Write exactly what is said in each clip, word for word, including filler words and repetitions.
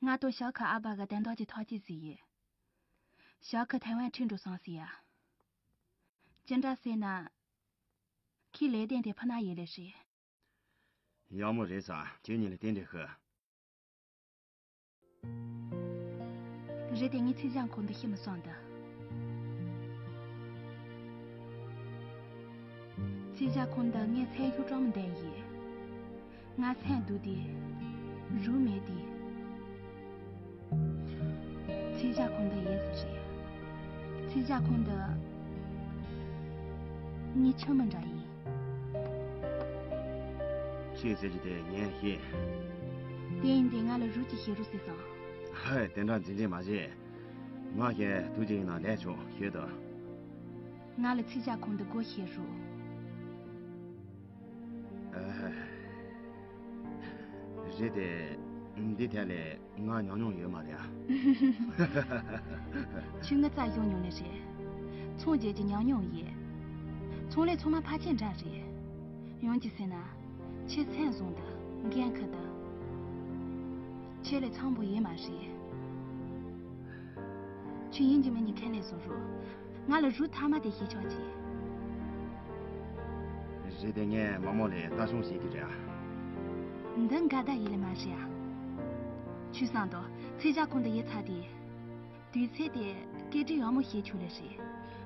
ང་དང་ཞའོ་ཁེ་ཨ་ཕ་གི་དོན་དག་ཅིག་ཐག་གཅོད་བཟོས་ཡོད། ཞའོ་ཁེ་ཐའེ་ཝན་ཁྲིད་འགྲོ་སོང་ཟེར་ཡ། ཅི་འདྲ་ཟེར་ན། ཁོའི་ལས་དོན་དེ་ཕུ་ན་ཡོད་ལེ་རེད། ཡག་མོ་རེད་ས། ཁྱེད་གཉིས་ལ་རྟེན་འབྲེལ་ཞུ། རེད་དེ། ངས་ཚིག་ཇ་ཁོང་དུ་ཤི་མི་སོང་འདི། ཚིག་ཇ་ཁོང་འདི་ངས་སེམས་ཤུགས་སྤྲང་མི་འདོན་ཡིན། ང་སེམས་སྡུག་དེ། རུ་མེད་དེ། ཚིག་ཇ་ཁོང་འདི་ཡིན་ཟེར་རེད། ཚིག་ཇ་ཁོང་འདི། ངའི་ཆུང་མ་འདྲ་ཡིན། ཁྱེད་ཟེར་གྱི་དེ་ངས་ཤེས། དེ་ཡིན་དུས་ང་ལ་རུ་གཅིག་བྱེད་རོགས་ཟེར་སོང་། ཧའི། དེ་འདྲ་འཛིན་འདྲེ་མ་བྱེད། ང་ཞལ་ཐུགས་རྗེ་ཡིན་ན་ལས་ཆོག་ཤོད་དོ། ང་ལ་ཚིག་ཇ་ཁོང་འདི་སྒོ་ཕྱེ་རོགས། ཨ། རེད་དེ། འདི་ཐད་ལས་ང་ཉམས་མྱོང་ཡོད་མ་རེད་ཨ། ཁྱོད་ངའི་རྩར་ཡོང་མྱོང་ནི་རེད། ཚོང་རྒྱག་རྒྱུ་ཉམས་མྱོང་ཡོད། ཚོང་ལས་ཚང་མ་ཕལ་ཆེར་འདྲ་རེད། ཡང་གཅིག་ཟེར་ན། ཁྱེད་སེམས་བཟང་དང་འགན་འཁུར་དང་། ཁྱེད་ལས་འཚམ་པོ་ཡོད་མ་རེད། ཁྱོད་ཡིན་གཅིག་མིན་གཉིས་ཁས་ལེན་བཟོ་རོགས། ང་ལ་རུ་མཐའ་མ་དེ་བྱེད་ཆོག་ཅིག་རེད་དེ། ངས་མ་མོ་ལ་ལྟ་སྲུང་བྱེད་ཀྱི་རེད་ཨ། འདི་འགལ་ཟླ་ཡོད་ལེ་མ་རེད་ཨ། ཁྱོད་བསམ་དང་། ཚིག་ཇ་ཁོང་འདི་ཡིན་ཚར་དུས། དུས་ཚོད་དེ་སྐད་འཕྲིན་ཡག་མོ་བྱེད་ཆོག་ལེ་རེད།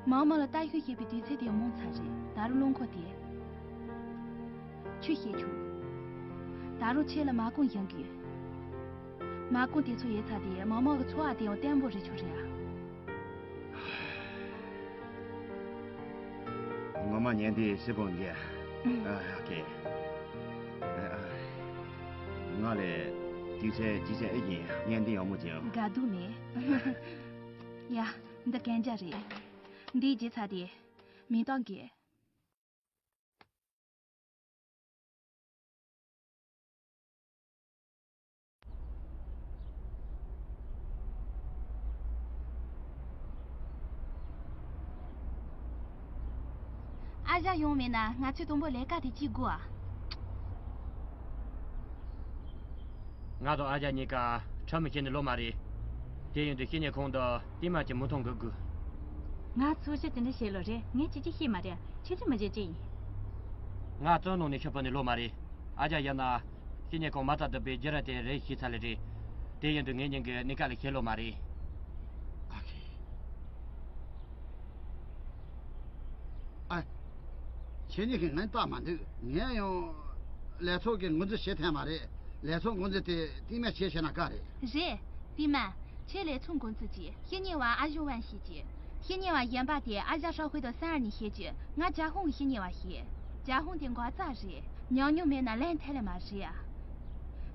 མ་མོ་ལ་ལྟ་ཞིབ་བྱེད་པའི་དུས་ཚོད་དེ་མང་ཚར་རེད། ད་རུང་རླངས་འཁོར་དེ། ཁྱོད་བཤད་ཆོག་ད་རུང་ཁྱེད་ལ་མ་ཀོང་ཡོང་གི་ཡོད། མ་ཀོང་དེ་ཚོ་ཡོད་ཚར་དུས་མ་མོ་གི་འཚོ་བ་དེ་ཡང་བརྟན་པོ་རེད་ཆོག་རེད་ཨ། ངོ་མ་བརྙན་འདི་ཧྲིལ་པོ་འགས། ཨ་ཧ་ཀེ། ང་ལས་དུས་ཚོད་ཅི་ཟེར་ཨེ་ཡིན། བརྙན་འདི་ཡག་མོ་ཅིག་དགའ་སྡུག་མེད། ཡ། འདི་གན་རྒྱ་རེད། འདིའི་རྗེས་ཚ་དེ། མི་གཏོང་གི། ཨ་ཞང་ཡོང་མེད་ན་ང་ཚོས་དང་པོ་ལས་ཀ་དེ་བྱེད་དགོས་ཨ། ང་དང་ཨ་ཞང་གཉིས་ཀ་ཁྲིམས་མི་ཤེས་ནི་ལོ་མ་རེད། དེ་ཡིན་དུས་ཤི་ཉེ་ཁོང་དུ་ཏི་མ་གྱི་མུ་མཐུད་འགུག་དགོས། ང་ཚོ་ཤི་དེ་འདྲ་བྱེད་ལོ་རེད། ངས་ཅི་ཅི་ཤེས་མ་རེད། ཁྱེད་ཀྱིས་མི་བྱེད་ཅི་ཡིན། ང་བཙོན་ནང་ནས་ཤི་ཕོད་ནི་ལོ་མ་རེད། ཨ་ཅག་ཡིན་ན། ཤི་ཉེ་ཁོང་མ་རྩ་བརྡབས་པའི་རྒྱུ་ར་དེ་རེད་ཤི་ཚར་ལེ་རེད། དེ་ཡིན་དུས་ངེད་གཉིས་ཀྱི་གནས་ཀ་ལ་ཤེས་ལོ་མ་རེད། ཨ་ཁེ། ཨ། ཁྱེད་གཉིས་ཀྱིས་ངན་བལྟ་མ་འདུག་ངས་ཡང་ལས་ཚོགས་ཀྱི་འགོ་འཛིན་བྱེད་ཐལ་མ་རེད། ལས་ཚོགས་འགོ་འཛིན་དེ་ཏི་མ་བྱེད་ཤེས་ན་དགའ་རེད། རེད། ཏི་མ། ཁྱེད་ལས་ཚོགས་འགོ་འཛིན་གྱིས་ཤི་ཉེ་བ་ཨ་ཞང་ཝན་ཤེས་ཀྱི། ཤི་ཉེ་བ་གཞན་པ་དེ་ཨ་ཞང་ཧྲའོ་ཧུའེ་དང་སན་ཨར་གཉིས་ཤེས་ཀྱི། ང་ཇ་ཧུང་གི་ཤི་ཉེ་བ་ཤེས། ཇ་ཧུང་དེ་འགོ་རྩ་རེད། ཉམས་མྱོང་མེད་ན་ལན་ཐེ་ལེ་མ་རེད་ཨ།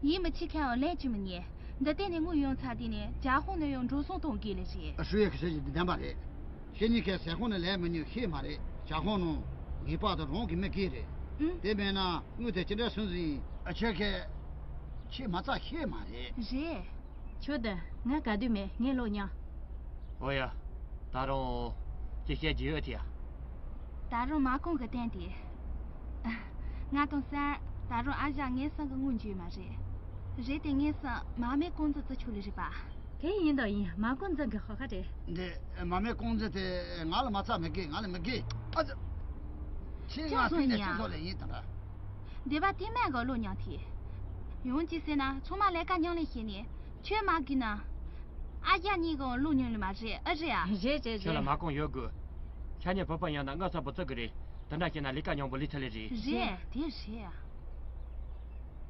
ཡིད་མི་ཆེས་མཁན་ཡང་ལན་བྱེད་མི་ཉན། འདི་ལྟས་ནས་དངུལ་ཡོང་ཚར་དུས་ནས་ཇ་ཧུང་ནས་ཡང་འགྲོ་སོང་གཏོང་དགོས་ལེ་རེད། ཧྲུའུ་ཡེ་གི་བཤད་རྒྱུ་འདི་བདེན་པ་རེད། ཁྱེད་གཉིས་ཀས་ཟས་ཁང་ནས་ལས་མི་ཉོ་ཤེས་མ་རེད། ཇ་ཧུང་ནང་ངེས་པར་དུ་རང་གི་མི་དགོས་རེད། ཨུམ། དེ་མེད་ན་དངུལ་དེ་ཅི་འདྲ་སོང་ཟིན། ཨ་ཁྱེད་ཀྱིས་ཁྱེད་མ་རྩ་ཤེས་མ་རེད། རེད། ཁྱོད་དང་ང་དགའ་དུས་མེད། ངས་ལོག་མྱང་། ཨོ་ཡ། ད་རུང་ཅི་བཤད་ཀྱི་ཡོད་དེ་ཡ། ད་རུང་མ་ཀོང་གི་རྟེན་དེ། ང་དང་སར་ད་རུང་ཨ་ཞང་ངེད་གསུམ་གི་དངུལ་འཇུས་མ་རེད། རེད་དེ་ངེད་གསུམ་མ་མེད་ཀོང་ཙི་བརྩི་ཆོག་ལེ་རེད་པ། དེ་ཡིན་དང་ཡིན། མ་ཀོང་ཙི་གི་ཧོ་ཁ་རེད། འདི་མ་མེད་ཀོང་ཙི་དེ་ང་ལ་མ་རྩ་མི་དགོས། ང་ལ་མི་དགོས། ཨ་ཙི། ཁྱེད་ང་ཁྱོད་ཚོ་སྲིད་ནས་ཡིན་ཡ། སྤྱི་ཚོགས་ལས་ཡིན་དང་འདྲ། སྡེ་པ་དེ་མན་གོ་ལོ་མྱང་ཐི། ཡོང་ཅི་ཟེར་ན་ཚང་མ་ལས་ཀ་མཉམ་ལས་བྱས་ནས་ཁྱོད་མ་གི་ན། ཨ་ཡ་གཉིས་གོ་ལོ་མྱང་ལེ་མ་རེད་ཨ་རེད་ཨ། རེད་རེད་ཁྱོད་ལ་རེད། མ་ཀོང་ཡོད་དགོས། ཤ་ཉེ་བུ་པ་ཡང་ན་ང་ཚ་པོ་བརྩི་གི་རེད། དེ་འདྲ་བྱས་ན་ལས་ཀ་མཉམ་པོ་ལས་ཐུབ་ལེ་རེད། རེད་དེ་རེད་ཨ།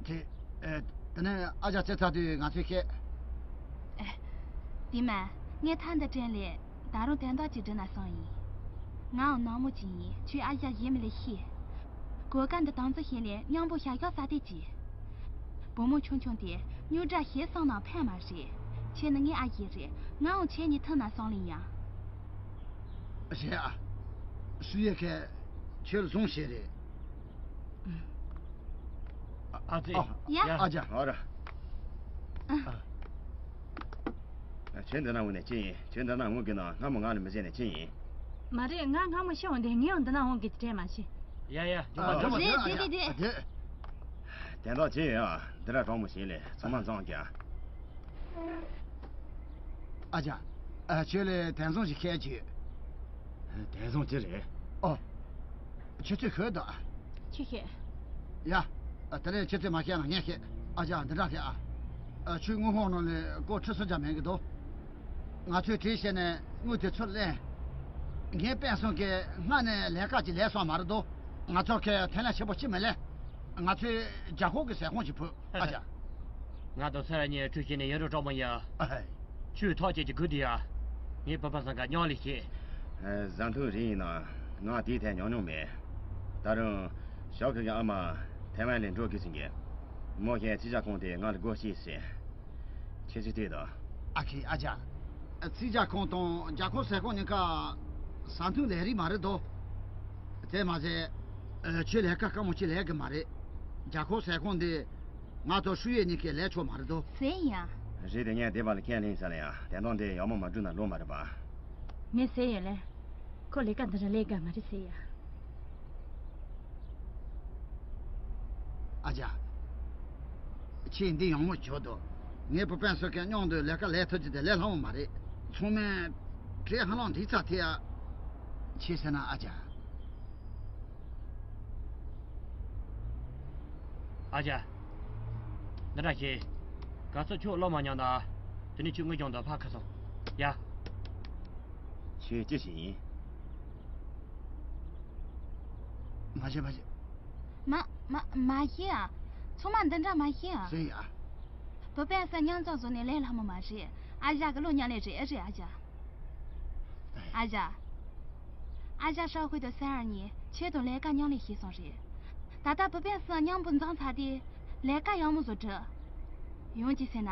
དེ། ཨེ། དེ་ནས་ཨ་ཅག་ཚེ་ཚ་དུས་ང་ཚོས་བཤད། ཨེ། དེ་མ། ངས་ཐ་འདི་དྲན་ལེ། ད་རུང་དོན་དག་ཅིག་འདྲི་ན་བསམ་ཡིན། ངའང་ནང་མོ་ཅིག་ཡིན། ཁྱོད་ཨ་ཞང་ཡིན་མི་ལེ་ཤི། གོ་སྐབས་འདི་དང་ཚོ་ཤེས་ལེ་མཉམ་པོ་ཤ་ཤ་ཟ་དེ་ཅི། བུ་མོ་ཆུང་ཆུང་དེ་རྙོག་དྲ་ཞེ་སང་ནང་ཕན་མ་རེད། ཁྱེད་ནི་ངའི་ཨ་ཞེ་རེད། ངའང་ཁྱེད་གཉིས་ཐུག་ན་བསམ་ལེ་ཡིན། རེད་ཨ། སུ་ཡེ་ཁེ། ཁྱོད་བཟང་ཤེས་རེད། ཨ་ཙི། ཨ། ཡ། ཨ་ཅག་ཨ་ར། ཨ། ཁྱོད་འདི་ན་འོང་ནས་ཅི་ཡིན། ཁྱོད་འདི་ན་འོང་གི་ན་སྔ་མོ་ང་ལ་མི་བྱེད་ནས་ཅི་ཡིན། མ་རེད། ང་སྔ་མོ་ཤི་འོང་དེ་ངས་འོང་འདི་ན་འོང་གི་དྲན་མ་ཤེས། ཡ་ཡ། ཨ། རེད་རེད་རེད། དེ་འདྲ་ཅི་ཡིན་ཨ། ཚང་མ་འཛོམས་ཀྱང་། ཨ་ཅག་ཨ། ཁྱོད་ལ་དན་བཟང་ཞིག་ཁྱེར་གྱི་ཡོད། དན་བཟང་ཅི་རེད། ཨོ། ཁྱོད་ཚོས་ཤོད་དང་། ཁྱོད་ཤོད། ཡ། ཨ། དེ་ནས་ཁྱོད་ཚོས་མ་ཤེས་ན་ངས་ཤེས། ཨ་ཅག་འདི་འདྲ་རེད་ཨ། ཨ། ཁྱོད་དངུལ་ཁང་ནང་ལ་སྒོར་ཁྲི་སུམ་བརྒྱ་མེད་ཀྱི་འདུག་ང་ཚོས་བྲེལ་བྱས་ནས་དངུལ་དེ་ཚུར་ལེན། ངའི་དཔོན་ཚང་གིས་སྔ་ནས་ལས་ཀ་ཅིག་ལས་སོང་མ་རེད་དོ། ང་ཚོར་ཁེ་ཐན་ལ་ཆེ་པོ་ཅིག་མི་ལེན། ང་ཚོས་རྒྱ་ཁོག་གི་ཟས་ཁང་ཅིག་ཕུལ། ཨ་ཅག་ང་དང་སེ་ར་གཉིས་ཁྲུས་བྱས་ནས་ཡོད་རོགས་གྲོགས་མོ་ཡ། ཨ་ཧེ། ཁྱོས་ཐག་བཅད་ཀྱི་དགོས་དུས་ཡ། ངའི་བུ་ཕ་སང་ག་མཉམ་ལས་བྱེད། ཨ། བཟའ་འཐུང་རིགས་ཡིན་ན་ང་དེའི་ཐད་ཉོ་མྱོང་མེད། ད་རུང་ཞའོ་ཁེ་གི་ཨ་མ་ཐའེ་ཝན་ལ་འགྲོ་དགོས་ཟེར་གི། མོ་ཁེ་ཚིག་ཇ་ཁང་དེ་ང་ལ་སྒོ་ཕྱེ་ཟེར། ཁྱེད་ཚོས་ལྟོས་དང་། ཨ་ཁེ། ཨ་ཅག་ཚིག་ཇ་ཁང་དང་རྒྱ་ཁོག་ཟས་ཁང་གཉིས་ཀ་བཟའ་འཐུང་ལས་རིགས་མ་རེད་དོ། དེ་མ་ཟད། ཨ། ཁྱོད་ལས་ཀ་དཀའ་མོ་ཅིག་ལས་གི་མ་རེད། རྒྱ་ཁོག་ཟས་ཁང་འདི་ང་དང་ཧྲུའུ་ཡེ་གཉིས་ཀས་ལས་ཆོག་མ་རེད་དོ། ཟེར་ཡ། རེད་དེ། ངས་སྡེ་བ་ལ་ཁས་ལེན་ས་ལ་ཡ། དེ་དང་དེ་ཡག་མོ་མ་བསྒྲུབས་ན་ལོ་མ་རེད་པ། ངས་ཟེར་ཡོད་ལེ། ཁོ་ལས་ཀ་འདི་འདྲ་ལས་དགའ་མ་རེད་ཟེར་ཡ། ཨ་ཅག་ཁྱེད་འདི་ཡག་མོ་བྱོས་དོ། ངའི་བུ་དཔོན་ཚང་གི་མཉམ་དུ་ལས་ཀ་ལས་ཐུབ་རྒྱུ་དེ་ལས་སླ་བོ་མ་རེད། ཚང་མས་གྲས་ཧ་ལམ་འདི་ཚ་ཐེ་ཡ། ཁྱེད་ཟེར་ན་ཨ་ཅག་ཨ་ཅག་འདི་འདྲ་བྱེད། ག་ཚོད་ཁྱོད་ལོ་མ་ཉམས་ན། དེ་ནས་ཁྱོད་དངུལ་ཀྱང་འདུག་ཕར་ཁ་སོང་། ཡ། ཁྱོད་ཅི་ཞིག་ཡིན། མ་བྱེད་མ་བྱེད། མ། མ། མ་བྱེད་ཨ། ཚང་མ་འདི་འདྲ་མ་བྱེད་ཨ། ཟེར་ཡ། བུ་དཔོན་ཚང་མཉམ་ཚོགས་བཟོ་ནས་ལས་སླ་མོ་མ་རེད། ཨ་ཅག་གི་བློ་ཉམས་ལེ་རེད་རེད་ཨ་ཅག་ཨ་ཅག་ཨ་ཅག་ཧྲའོ་ཧུའེ་དང་སེ་ར་གཉིས་ཁྱེད་དང་ལས་ཀ་མཉམ་ལས་བྱས་སོང་རེད། ད་ལྟ་བུ་དཔོན་ཚང་མཉམ་པོ་འཛོམས་ཚར་ཏེ། ལས་ཀ་ཡག་མོ་བཟོ་གྲུབ། ཡང་གཅིག་ཟེར་ན།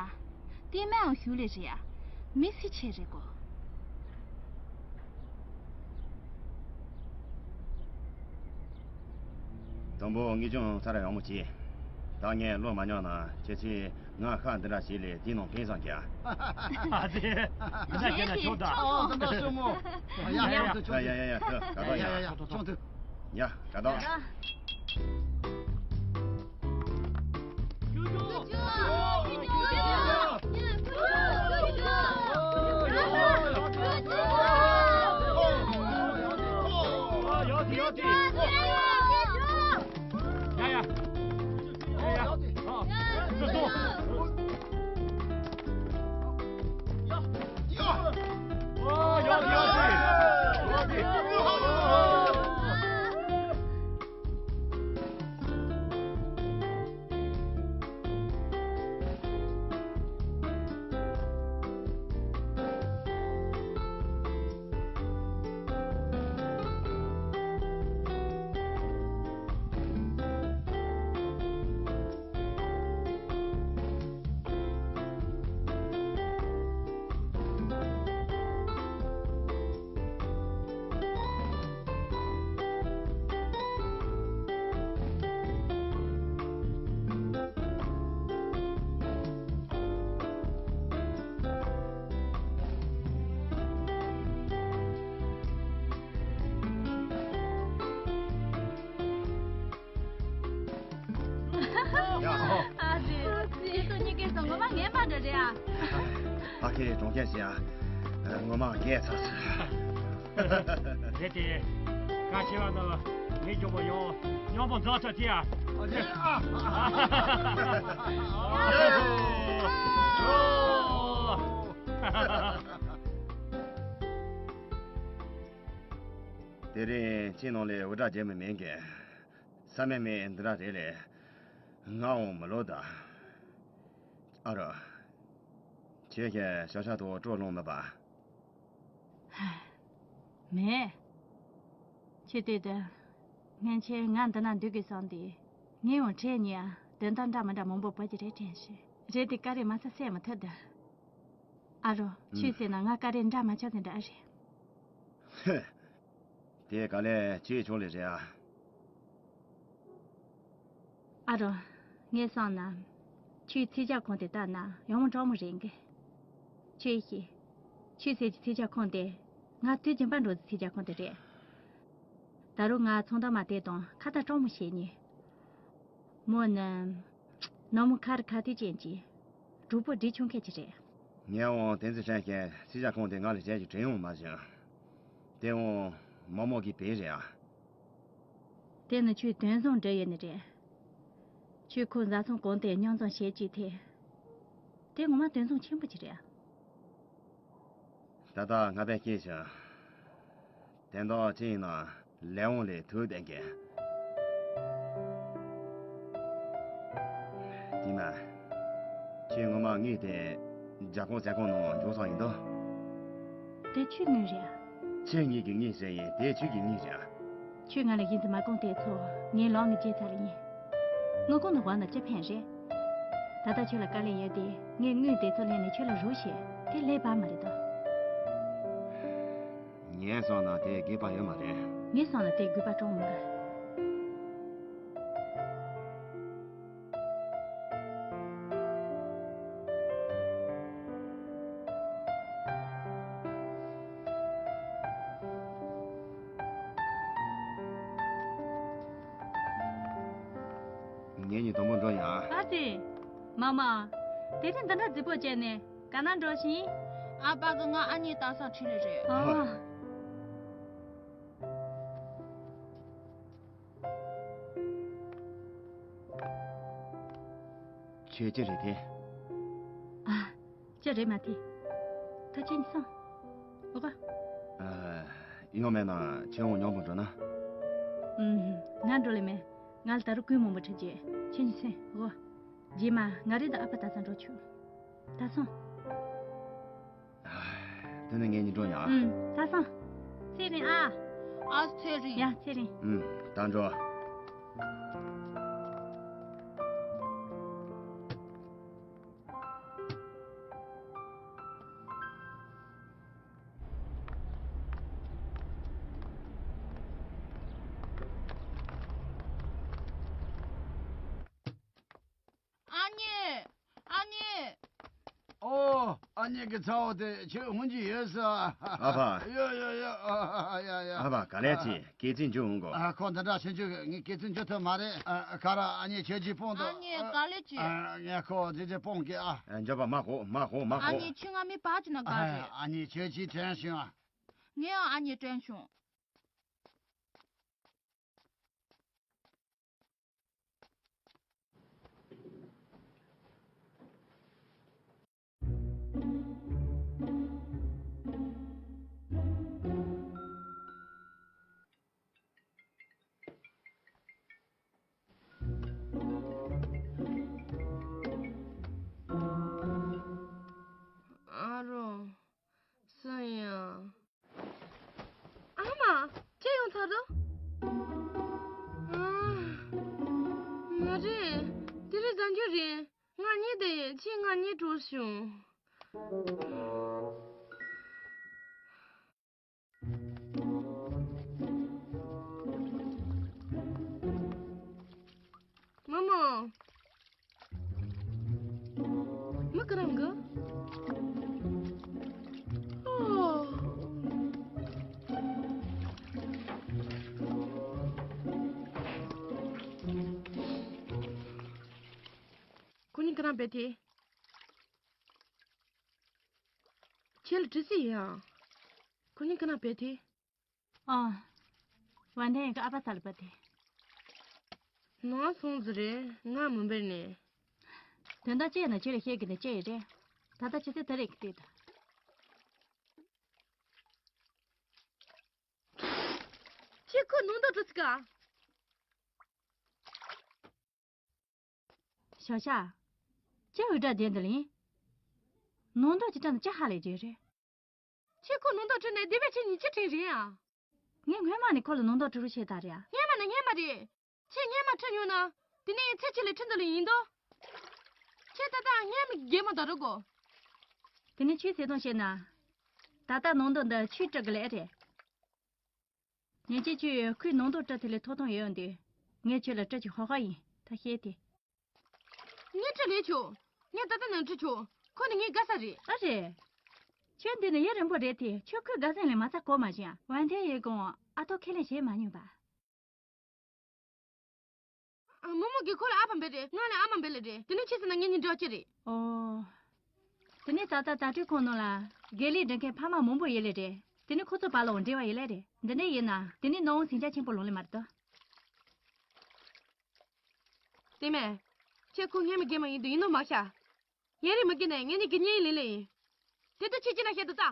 བལྟས་མིན་ཡང་ཞུ་ལེ་རེད་ཨ། མི་སེར་ཆེ་རེད་གོ། དང་པོ་དངུལ་ཀྱང་ཚར་ཡག་མོ་བྱས། ད་ངས་བློ་མ་ཉམས་ན་ཁྱེད་ཚོས་ང་ཤ་འདི་འདྲ་བྱས་ལས་དེའི་ནང་ཕན་སང་རྒྱ། ཨ་ཙི། འདི་འདྲ་བྱས་ན་ཆོག་ད། ཨོ། དེ་འདྲ་སོང་མོ། ཡ་ཡ་ཡ་ཆོག་ཆོག་ཡ་ཡ་ཡ་ཡ་ཆོག་ཆོག་ཡ། དགའ་ཐག། ཨ་ཙི། ཁྱེད་ཚོ་གཉིས་ཀས་སོ་ངོ་མ་ངའི་མ་འདྲ་རེད་ཨ། ཕ་གིའི་གྲོང་ཁྱེར་ཞིག་ཨ། ངོ་མ་རྒྱལ་ཚ་ཚ། རེད་དེ། ཁ་ཆེ་བ་དང་ངའི་གྱོང་པོ་ཡོང་མཉམ་པོ་འཛོག་ཐུབ་དེ་ཨ། ཨ་ཙི། ཨ། དེ་རིང་ཁྱེད་ནང་ལ་འུར་སྒྲ་རྒྱག་མི་མེད་མཁན། ས་མེད་མེད་འདི་འདྲ་རེད་ལས། ང་འོང་མི་ལོ་ད། ཨ་རོ། ཁྱེད་ཀྱིས་ཞོ་ཤ་དང་སྤྲོ་ལོང་མེད་པ། མེད། ཁྱེད་ལྟོས་དང་། སྔན་ཆད་ང་འདི་ན་འདུག་དགོས་བསམ་དུས། ངས་འོང་ཁྲེལ་ཉེ་ཡ་དོན་དག་འདྲ་མི་འདྲ་མང་པོ་བོད་ཀྱི་རེད་དྲན་ཞིང་། རེད་དེ་ཀ་རེ་མ་ས་སེ་མི་ཐུབ་ད། ཨ་རོ། ཁྱོད་ཟེར་ན་ང་ཀ་རེ་འདྲ་མ་ཆགས་ཟིན་འདྲ་ཨ་རེད། ཧེ། དེ་ག་ལས་ཅིའི་ཕྱོགས་ལས་རེད་ཨ། ཨ་རོ། ངས་བསམ་ན། ཁྱོད་ཚིག་ཇ་ཁང་དེ་བལྟས་ན་ཡག་མོ་གྲོགས་མོ་རེད་གི། ཁྱོད་ཤེས། ཁྱོད་ཟེར་གྱི་ཚིག་ཇ་ཁང་དེ། ང་དུས་རྒྱུན་པར་འགྲོ་ཟིག་ཚིག་ཇ་ཁང་དེ་རེད། ད་རུང་ང་ཚོང་བདག་མ་དེ་དང་ཁ་བརྡ་གྲོགས་མོ་བྱེད་ཉེ། མོ་ནི། ནང་མི་ཁ་རི་ཁ་ཐུག་ཅན་གྱི། གྲོགས་པོ་འདྲིས་ཆུང་མཁན་གྱི་རེད། ངས་འོང་བསྟན་འཛིན་ཧྲན་ཞན་སྲིད་བྱ་ཁང་དེ་ང་ལ་གཞན་གྱིས་དྲན་ཡོང་མ་བྱུང་། དེ་འོང་མོག་མོག་གིས་བེད་རེད་ཨ། དེ་ནི་ཁྱོད་དོན་བཟང་འདྲ་ཡོད་ནི་རེད། ཁྱོད་ཁོ་བཟའ་ཚང་གང་དེ་མཉམ་འཛོམས་བྱེད་ཀྱི་དེ། དེ་ངོ་མ་དོན་བཟང་ཆེན་པོ་ཅིག་རེད་ཨ། ད་ལྟ་ང་པས་སྐྱེས་བྱུང་། དེ་འདྲ་ཅི་ཡིན་ན་ལས་དབང་ལས་ཐུག་བསྡད་མཁན། དེ་མ། ཁྱེད་ངོ་མ་དངུལ་དེ་རྒྱ་ཁོང་ཟས་ཁོང་ནང་འཇོག་སོང་ཡིན་དོ། དེ་ཁྱོད་དངུལ་རེད་ཨ། ཁྱེད་ངེད་ཀྱི་དངུལ་ཟེར་ཡིན་དེ་ཁྱོད་ཀྱི་དངུལ་རེད་ཨ། ཁྱོད་ང་ལ་ཡིན་ཙི་མ་གོང་དེ་ཚོ་ངའི་ལག་ནས་བརྗེད་ཚར་ལ་ཡིན། དངུལ་ཁང་ནང་བ་ན་ཅི་ཕན་རེད། ད་ལྟ་ཁྱོད་ལ་དཀའ་ལས་ཡོད་དེ་ངས་དངུལ་དེ་ཚོ་ལེན་ནས་ཁྱོད་ལ་རོགས་བྱེད་དེ་ལས་བབ་མ་རེད་དོ། ངས་བསམ་ན་དེ་དགོས་པ་ཡོད་མ་རེད། ངས་བསམ་ན་དེ་དགོས་པ་དྲང་མོ་རེད། ངེད་གཉིས་དང་པོ་འགྲོ་ཡ། ཨ་ཙི། མ་མ། དེ་རིང་འདི་འདྲ་རྫིག་པོ་བྱས་ནས་ག་ན་འགྲོ་ཤིང་། ཨ་ཕ་གི་ང་ཨ་མྱེས་ལྟ་ས་ཁྲིད་ལེ་རེད། ཨ། ཁྱོད་ཅི་རེད་དེ། ཨ། ཅི་རེད་མ་དེ། ད་ཁྱེད་གཉིས་སོང་། འོ་ག་ཨ། ཡོང་མེད་ན་ཁྱེད་འོང་མཉམ་པོ་འགྲོ་ན། ཨུམ། ང་འགྲོ་ལེ་མེད། ང་ལ་ད་རུ་གུས་མང་པོ་ཁྲིད་རྗེས་ཁྱེད་གཉིས་སོང་། འོ། རྗེས་མ་ང་རེ་དང་ཨ་ཕ་ད་ས་འགྲོ་ཆོག་ད་སོང་། དེ་ནས་ངེད་གཉིས་འགྲོ་ཡ། ཨུམ། ད་སོང་། ཚེ་རིང་ཨ། ཨ་ཚེ་རིང་། ཡ་ཚེ་རིང་། ཨུམ། ད་འགྲོ། ཨ་མྱེས། ཨ་མྱེས། ཨོ། ཨ་མྱེས་ཀྱི་ཚ་བོ་དེ་ཁྱོད་འོང་རྒྱུ་ཡོད་ས། ཨ་ཕ། ཡོད་ཡོད་ཡོད། ཨ་ཡ་ཡ་ཡ། ཨ་ཕ་ག་ལེ་ཅི་སྐད་ཅིག་འཇུ་འོང་གོ། ཨ་ཁོ་འདི་འདྲ་ཕྱིན་ཆུ་ངས་སྐད་ཅིག་འཇུ་ཐུབ་མ་རེད། ཨ་ག་ར་ཨ་མྱེས་ཁྱོད་ཀྱིས་སྤོང་དང་། ཨ་མྱེས་ག་ལེ་ཅི། ཨ་ངས་ཁོ་རྗེས་རྗེས་སྤོང་གི་ཨ། ཨ་འཇོག་པ་མ་གོ་མ་གོ་མ་གོ། ཨ་མྱེས་ཁྱོད་ང་མི་བག་ཅི་ན་ག་རེད། ཨ་མྱེས་ཁྱོད་ཀྱིས་དྲན་བྱུང་ཨ། ངས་ཨ་མྱེས་དྲན་བྱུང་། ཨ་རོ། སུ་ཡིན་ཨ། ཨ་མ། ཁྱེད་ཡོང་ཚར་འདུག་ཨ། མ་རེད། དེ་རིང་གཟའ་མཇུག་རེད། ང་གཉིད་བསྡད་ཡོད། ཁྱེད་ང་གཉིད་བྲོ་བྱུང་། མ་མ། མི་ག་རང་གི། ཨོ། ཁོ་གཉིས་ག་རང་བས་དེ། ཁྱེད་ལ་དྲི་སི་ཡིན་ཨ། ཁོ་གཉིས་ག་རང་བས་དེ། ཨ། ཝན་ཐན་ཡང་གི་ཨ་ཕ་ས་ལ་བ་དེ། ནང་སོང་ཟི་རེད། ང་མི་འབེར་ནས། དོན་དག་ཅི་ཡིན་ན་ཁྱེད་ལ་བཤད་གི་ནས་ཅི་ཡིན་རེད། ད་ལྟ་ཁྱེད་ཚོས་དེ་རེད་གི་ལྟོས་དང་། ཁྱེད་ཁོ་ནང་དུ་འགྲོ་སྲིད་ག་ཞའོ་ཞའོ། ཅི་འུར་སྒྲ་དེ་འདི་ལིན། ནང་དོག་གི་སྐྲ་འདི་ཅི་ཧ་ལས་རྒྱུ་རེད། ཁྱེད་ཁོ་ནང་དོག་ཁྲིད་ནས་སྡེ་བའི་ཁྱེད་གཉིས་ཅི་ཁྲིད་རིན་ཨ། ངས་སྔོན་མ་ནས་ཁོ་ལ་ནང་དོག་ཁྲིད་རོགས་བྱས་ད་རེད་ཨ། སྔོན་མ་ནས་སྔོན་མ་རེད། ཁྱེད་སྔོན་མ་ཁྲིད་མྱོང་ན། དེ་ནས་ཚེ་ཁྱེད་ལས་ཁྲིད་འདི་ལིན་ཡིན་དོ། ཁྱེད་ད་ལྟ་སྔོན་མ་གད་མོ་ད་རུ་གོ། དེ་ནས་ཁྱོད་ཟེར་སྟངས་བཤད་ན། ད་ལྟ་ནང་དོག་འདི་ཁྱོད་སྐྲ་གི་ལས་རེད། ཉེན་ཆེ་ཁྱོད་ཁོའི་ནང་དོག་སྐྲ་དེ་ལས་ཐོག་ཐོང་ཡོད་འདུག་ངས་ཁྱོད་ལ་སྐྲ་ཅིག་ཧོ་ཧོ་ཡིན་ད་བཤད་དེ། ངས་སྐྲ་ལས་ཆོག་ངས་ད་ལྟ་ནང་ཁྲིད་ཆོག་ཁོ་ནི་ངའི་དགའ་ས་རེད། ཨ་རེད། ཁྱོད་འདི་ནི་ཡུན་རིང་པོ་རེད་དེ་ཁྱོད་ཁོའི་དགའ་སེམས་ལས་མ་ཚ་གོ་མ་བཞིན་ཝན་ཐེ་ཡི་གོང་ཨ་ཐོ་ཁས་ལེན་བྱེད་མ་མྱོང་པ། ཨ། མོ་མོ་གིས་ཁོ་ལ་ཨ་ཕ་འབོད་རེད། ང་ལ་ཨ་མ་འབོད་ལེ་རེད། དེ་ནས་ཁྱེད་ཟེར་ན་ངེད་གཉིས་འབྲེལ་བ་ཅི་རེད། ཨོ། དེ་ནས་ད་ལྟ་དྭ་སྤྲོའི་ཁང་ནང་ལ་དགེ་ལས་སྒྲུབ་མཁན་ཕ་མ་མང་པོ་ཡོད་ལེ་རེད། དེ་ནས་ཁོ་ཚོ་བར་ལ་འབྲེལ་བ་ཡོད་ལེ་རེད། འདི་འདྲ་ཡིན་ན་དེ་ནས་སྣང་བ་ཟིང་ཆ་ཆེན་པོ་ལོང་ལེ་མ་རེད་དོ། དེ་མེད། ཁྱེད་ཁོ་ངའི་མི་དགེ་མ་ཡིན་དུ་ཡིན་ནོ་མ་ཤ། ཡ་རེ་མི་དགེ་ནས་ངེད་གཉིས་ཀྱི་གཉེན་ཡིན་ལེ་ལེ་ཡིན། དེ་ལྟ་ཁྱེད་ཅི་ན་བཤད་དུ་ལྟ།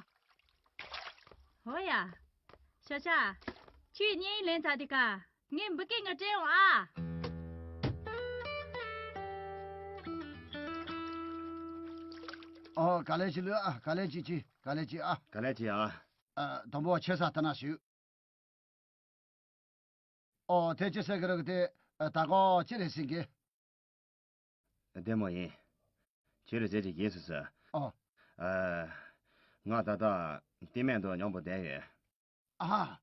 ཧོ་ཡ། ཤ་ཤ། ཁྱོད་གཉེན་ཡིན་ལེན་ཚར་དེ་ཀ་ངས་འབུ་སྐད་ང་སྤྲད་འོང་ཨ། ཨོ་ག་ལེ་ཅི་ལོས་ཨ། ག་ལེ་ཅི་ཅི་ག་ལེ་ཅི་ཨ། ག་ལེ་ཅི་ཨ། ཨ། དང་པོ་ཆེ་ས་ཐ་ན་ཞུ། ཨོ་དེ་ཅི་ཟེར་གི་རེད་དེ། ད་གོ་ཅི་རེད་ཟིན་གི། བདེ་མོ་ཡིན། ཁྱོད་རེ་ཟེར་གྱི་ཡིན་སུ་སུ། ཨོ། ཨ། ང་ད་ལྟ་བསྟི་སྨད་དུ་ཉམས་པོ་བསྡད་ཡོད། ཨ་ཧ།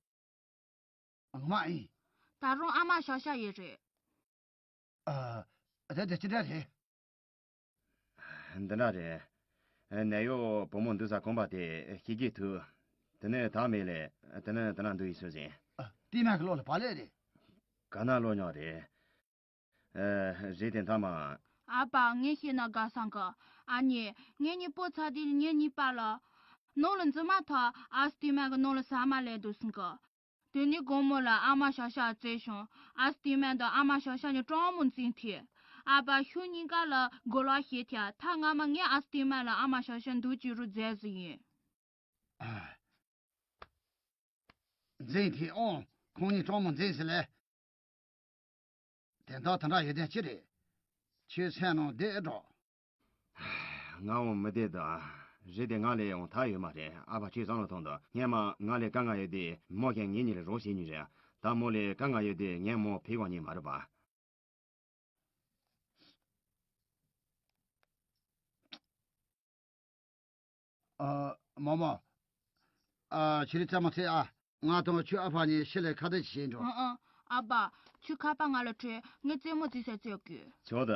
ངོ་མ་ཡིན། ད་རུང་ཨ་མ་ཤ་ཤ་ཡོད་རེད། ཨ། དེ་དེ་ཅི་འདྲ་རེད། འདི་འདྲ་རེད། ནད་གཡོག་བུ་མོ་འདུག་ས་ཁོམ་པ་དེ་ཤི་གི་ཐུག་དེ་ནས་ད་མེད་ལས་དེ་ནས་དེ་ན་འདུག་ཡིན་སུ་ཟིན། ཨ། བསྟི་སྨད་ཀྱི་ལོགས་ལ་བག་ལེབ་རེད། ག་ན་ལོ་ཉོག་རེད། ཨ། རེད་དེ་མཐའ་མ། ཨ་ཕ་ངས་ཤེས་ན་དགའ་སང་གི། ཨ་ནི་ངེད་གཉིས་སྤོ་ཚར་དུས་ངེད་གཉིས་པ་ལ། ནང་ལ་འཛུལ་མ་ཐག་ཨ་སྟུད་སྨད་ཀྱི་ནང་ལ་ཟ་མ་ལས་འདུག་སང་གི། དེ་ནས་དགོང་མོ་ལ་ཨ་མ་ཤ་ཤ་བཙལ་བྱུང་། ཨ་སྟུད་སྨད་དང་ཨ་མ་ཤ་ཤ་གཉིས་གྲོགས་མོ་འཛིན་ཐལ། ཨ་ཕ་ཤུགས་གཉིས་ཀ་ལ་གོ་ལ་ཤེས་ཐལ། ཐ་ང་མ་ངས་ཨ་སྟུད་སྨད་ལ་ཨ་མ་ཤ་ཤ་འདུག་ཅི་རུ་མཛད་ཟིན་ཡིན། འཛིན་ཐེ་ཨོང་། ཁོང་གཉིས་གྲོགས་མོ་འཛིན་ཟེར་ལེ། དེ་འདྲ་དེ་འདྲ་ཡོད་དོན་ཅི་རེད། ཁྱོད་སེམས་ནང་བདེ་འགྲོ། ང་འོང་མི་བདེ་དོ། རེད་དེ་ང་ལས་འོང་ཐག་ཡོད་མ་རེད། ཨ་ཕ་ཁྱོད་བསམ་བློ་ཐོངས་དོ། སྔས་མ་ང་ལས་དཀའ་ངལ་ཡོད་དེ་མོ་ཁྱེད་ངེད་གཉིས་ལ་རོགས་བྱེད་ཉིན་རེད། ད་མོ་ལས་དཀའ་ངལ་ཡོད་དེ་ངས་མོ་ཕེ་གོང་ཉིན་མ་རེད་པ། ཨ། མོ་མོ། ཨ། ཁྱེད་རིག་རྩེད་མོ་རྩེ་ཨ། ང་དང་ཁྱོད་ཨ་ཕ་གཉིས་ཕྱི་ལ་ཁ་བརྡ་ཅིག་བྱེད་འགྲོ། ཨང་ཨང་། ཨ་ཕ། ཁྱོད་ཁ་པར་ང་ལ་སྤྲོད། ངས་རྩེད་མོ་རྩེ་ས་རྩེ་དགོས། ཆོག་ད།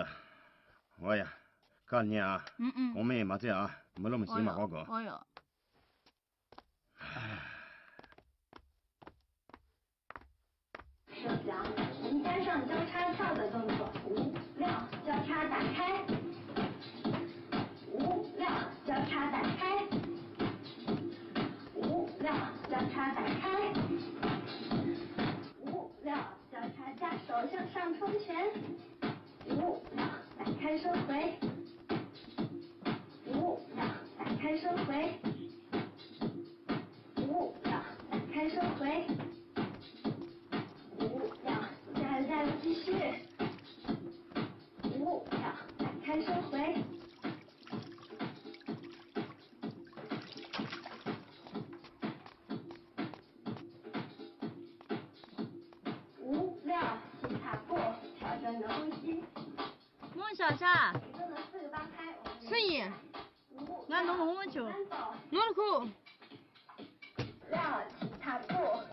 འོ་ཡ། ཁ་ཉན་ཨ། ཨང་ཨང་། གོང་མས་མ་རྩེ་ཨ། མི་ལོ་མི་ཤེས་མ་གོ་གོ། འོ་ཡ།手脚，从边上交叉跳的动作，五六交叉打开，五六交叉打开，五六交叉打开，五六交叉架手向上冲拳，五六打开收回，五六打开收回。 五秒，打开收回。五秒，加油加油，继续。五秒，打开收回。五秒，踢踏步，调整你的呼吸。 རྨོ་ཤ་ཤ། 你做了四个八拍，我们 སུ་ཡིན། ང་ནང་ལ་འོང་ཆོག་ནང་ལ་ཁུག་ལག་ཐག་པོ།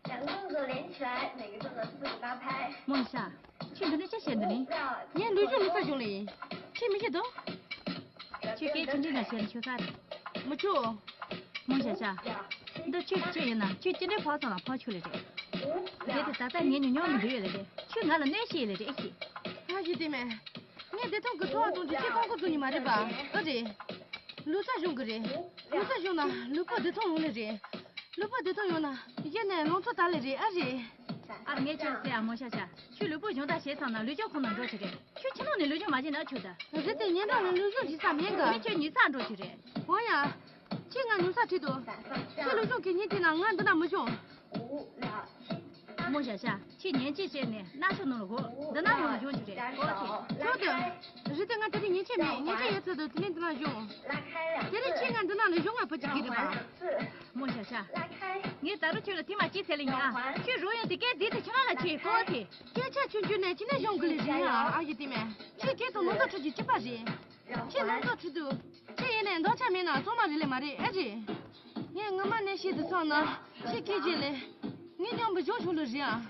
两个动作连起来，每个动作四个八拍。རྨོ་ཤ། ཁྱོད་འདི་ནས་ཅི་བྱེད་འདི་ནས། ངས་ལུས་སྦྱོང་ལུས་རྩལ་སྦྱོང་ལེ་ཡིན། ཁྱོད་མི་ཤེས་དོ། ཁྱོད་སྐད་ཅི་འདྲ་ན་བཤད་ན་ཆོག་ས་རེད། མི་ཆོག་རྨོ་ཤ་ཤ། འདི་ཁྱོད་ཀྱི་ཅི་ཡིན་ན་ཁྱོད་ཅི་འདྲའི་ཕག་ཚང་ལ་ཕག་ཆོག་ལེ་རེད། དེ་དེ་ད་ལྟ་ངས་ཉོ་ཉོ་མི་འདོད་ཡོད་ལེ་རེད། ཁྱོད་ང་ལ་གནོད་བྱེད་ཡོད་ལེ་རེད་ཨེ་ཤི། ཨ་ཞེ་དེ་མེད། ངས་བདེ་ཐང་གི་འཚོ་བ་གཏོང་རྒྱུ་ཅི་ཁོང་ཁོ་ཚོ་ཉིད་མ་རེད་པ། ཨ་རེད། ལུས་རྩལ་སྦྱོང་གི་རེད། ལུས་རྩལ་སྦྱོང་ན་ལུས་པོ་བདེ་ཐང་ཡོང་ལེ་རེད། ལུས་པོ་བདེ་ཐང་ཡོང་ན་གཞི་ནས་ལང་ཚོ་དར་ལེ་རེད་ཨ་རེད། ཨ་ངས་ཁྱོད་ཟེར་ཨ་རྨོ་ཤ་ཤ། ཁྱོད་ལུས་པོ་སྦྱོང་བརྡར་བྱས་ཚར་ན་ལུས་སྦྱོང་ཁང་ནང་འགྲོ་ཆེ་རེད། ཁྱོད་ཕྱི་ནང་ནས་ལུས་སྦྱོང་མ་བྱས་ན་ཨ་ཆོག་ད། རེད་དེ་ཉེ་འགྲམ་ནས་ལུས་སྦྱོང་བྱེད་ས་མེད་གི། ངས་ཁྱོད་ཉལ་ས་འགྲོ་ཆེ་རེད། འོ་ཡ། ཁྱོད་ང་ཉལ་ས་ཁྲིད་དོ། ཁྱོད་ལུས་སྦྱོང་གི་ཉིན་དེ་ན་ང་འདི་ན་མི་སྦྱོང་། རྨོ་ཤ་ཤ། ཁྱེད་ཉན་ཅི་བྱས་ནས་སྣ་ཤོག་ནང་ལ་གོ། འདི་ན་ཡོང་ལ་སྦྱོང་རྒྱུ་རེད་གོ་ཁྱེད། ཆོག་ཏུ། རི་དེ་ང་དེ་རིང་ཉིན་ཆད་མེད། ཉིན་ཆད་ཡོད་ཚད་དུ་དེ་ནས་འདི་ན་སྦྱོང་། དེ་རིང་ཁྱེད་ང་འདི་ན་ལ་སྦྱོང་བ་བུ་གཅིག་གི་རེད་པ། རྨོ་ཤ་ཤ། ངས་ད་རུང་ཁྱོད་ལ་ཐེངས་མ་གཅིག་ཟེར་ལེ་ཡིན་ཨ། ཁྱོད་རོགས་ཡོང་དེ་སྐད་འདི་དེ་ཁྱོད་རང་ལ་ཁྱེད་གོ་ཁྱེད། སྐད་ཆ་ཆུང་ཆུང་ནས་ཅི་ནས་སྦྱོང་གི་ལེ་རེད་ཨ། ཨ་ཡི་དེ་མེད། ཁྱེད་སྐད་དང་ནང་དུ་ཁྲིད་རྒྱུ་གཅིག་པ་རེད། ཁྱེད་ནང་དུ་ཁྲིད་དུ། ཁྱེད་ཡིན་ནས་འདང་ཆ་མེད་ན་གཙང་མ་རེད་ལེ་མ་རེད་ཨེ་རེད། ངས་ངོ་མ་ནས་ཤེས་དུ་སོང་ན་ཁྱེད་སྐད་ཅིག་ལས། ངས་ཀྱང་བུ་སྦྱོང་ཆོག་ལེ་རེད་ཨ།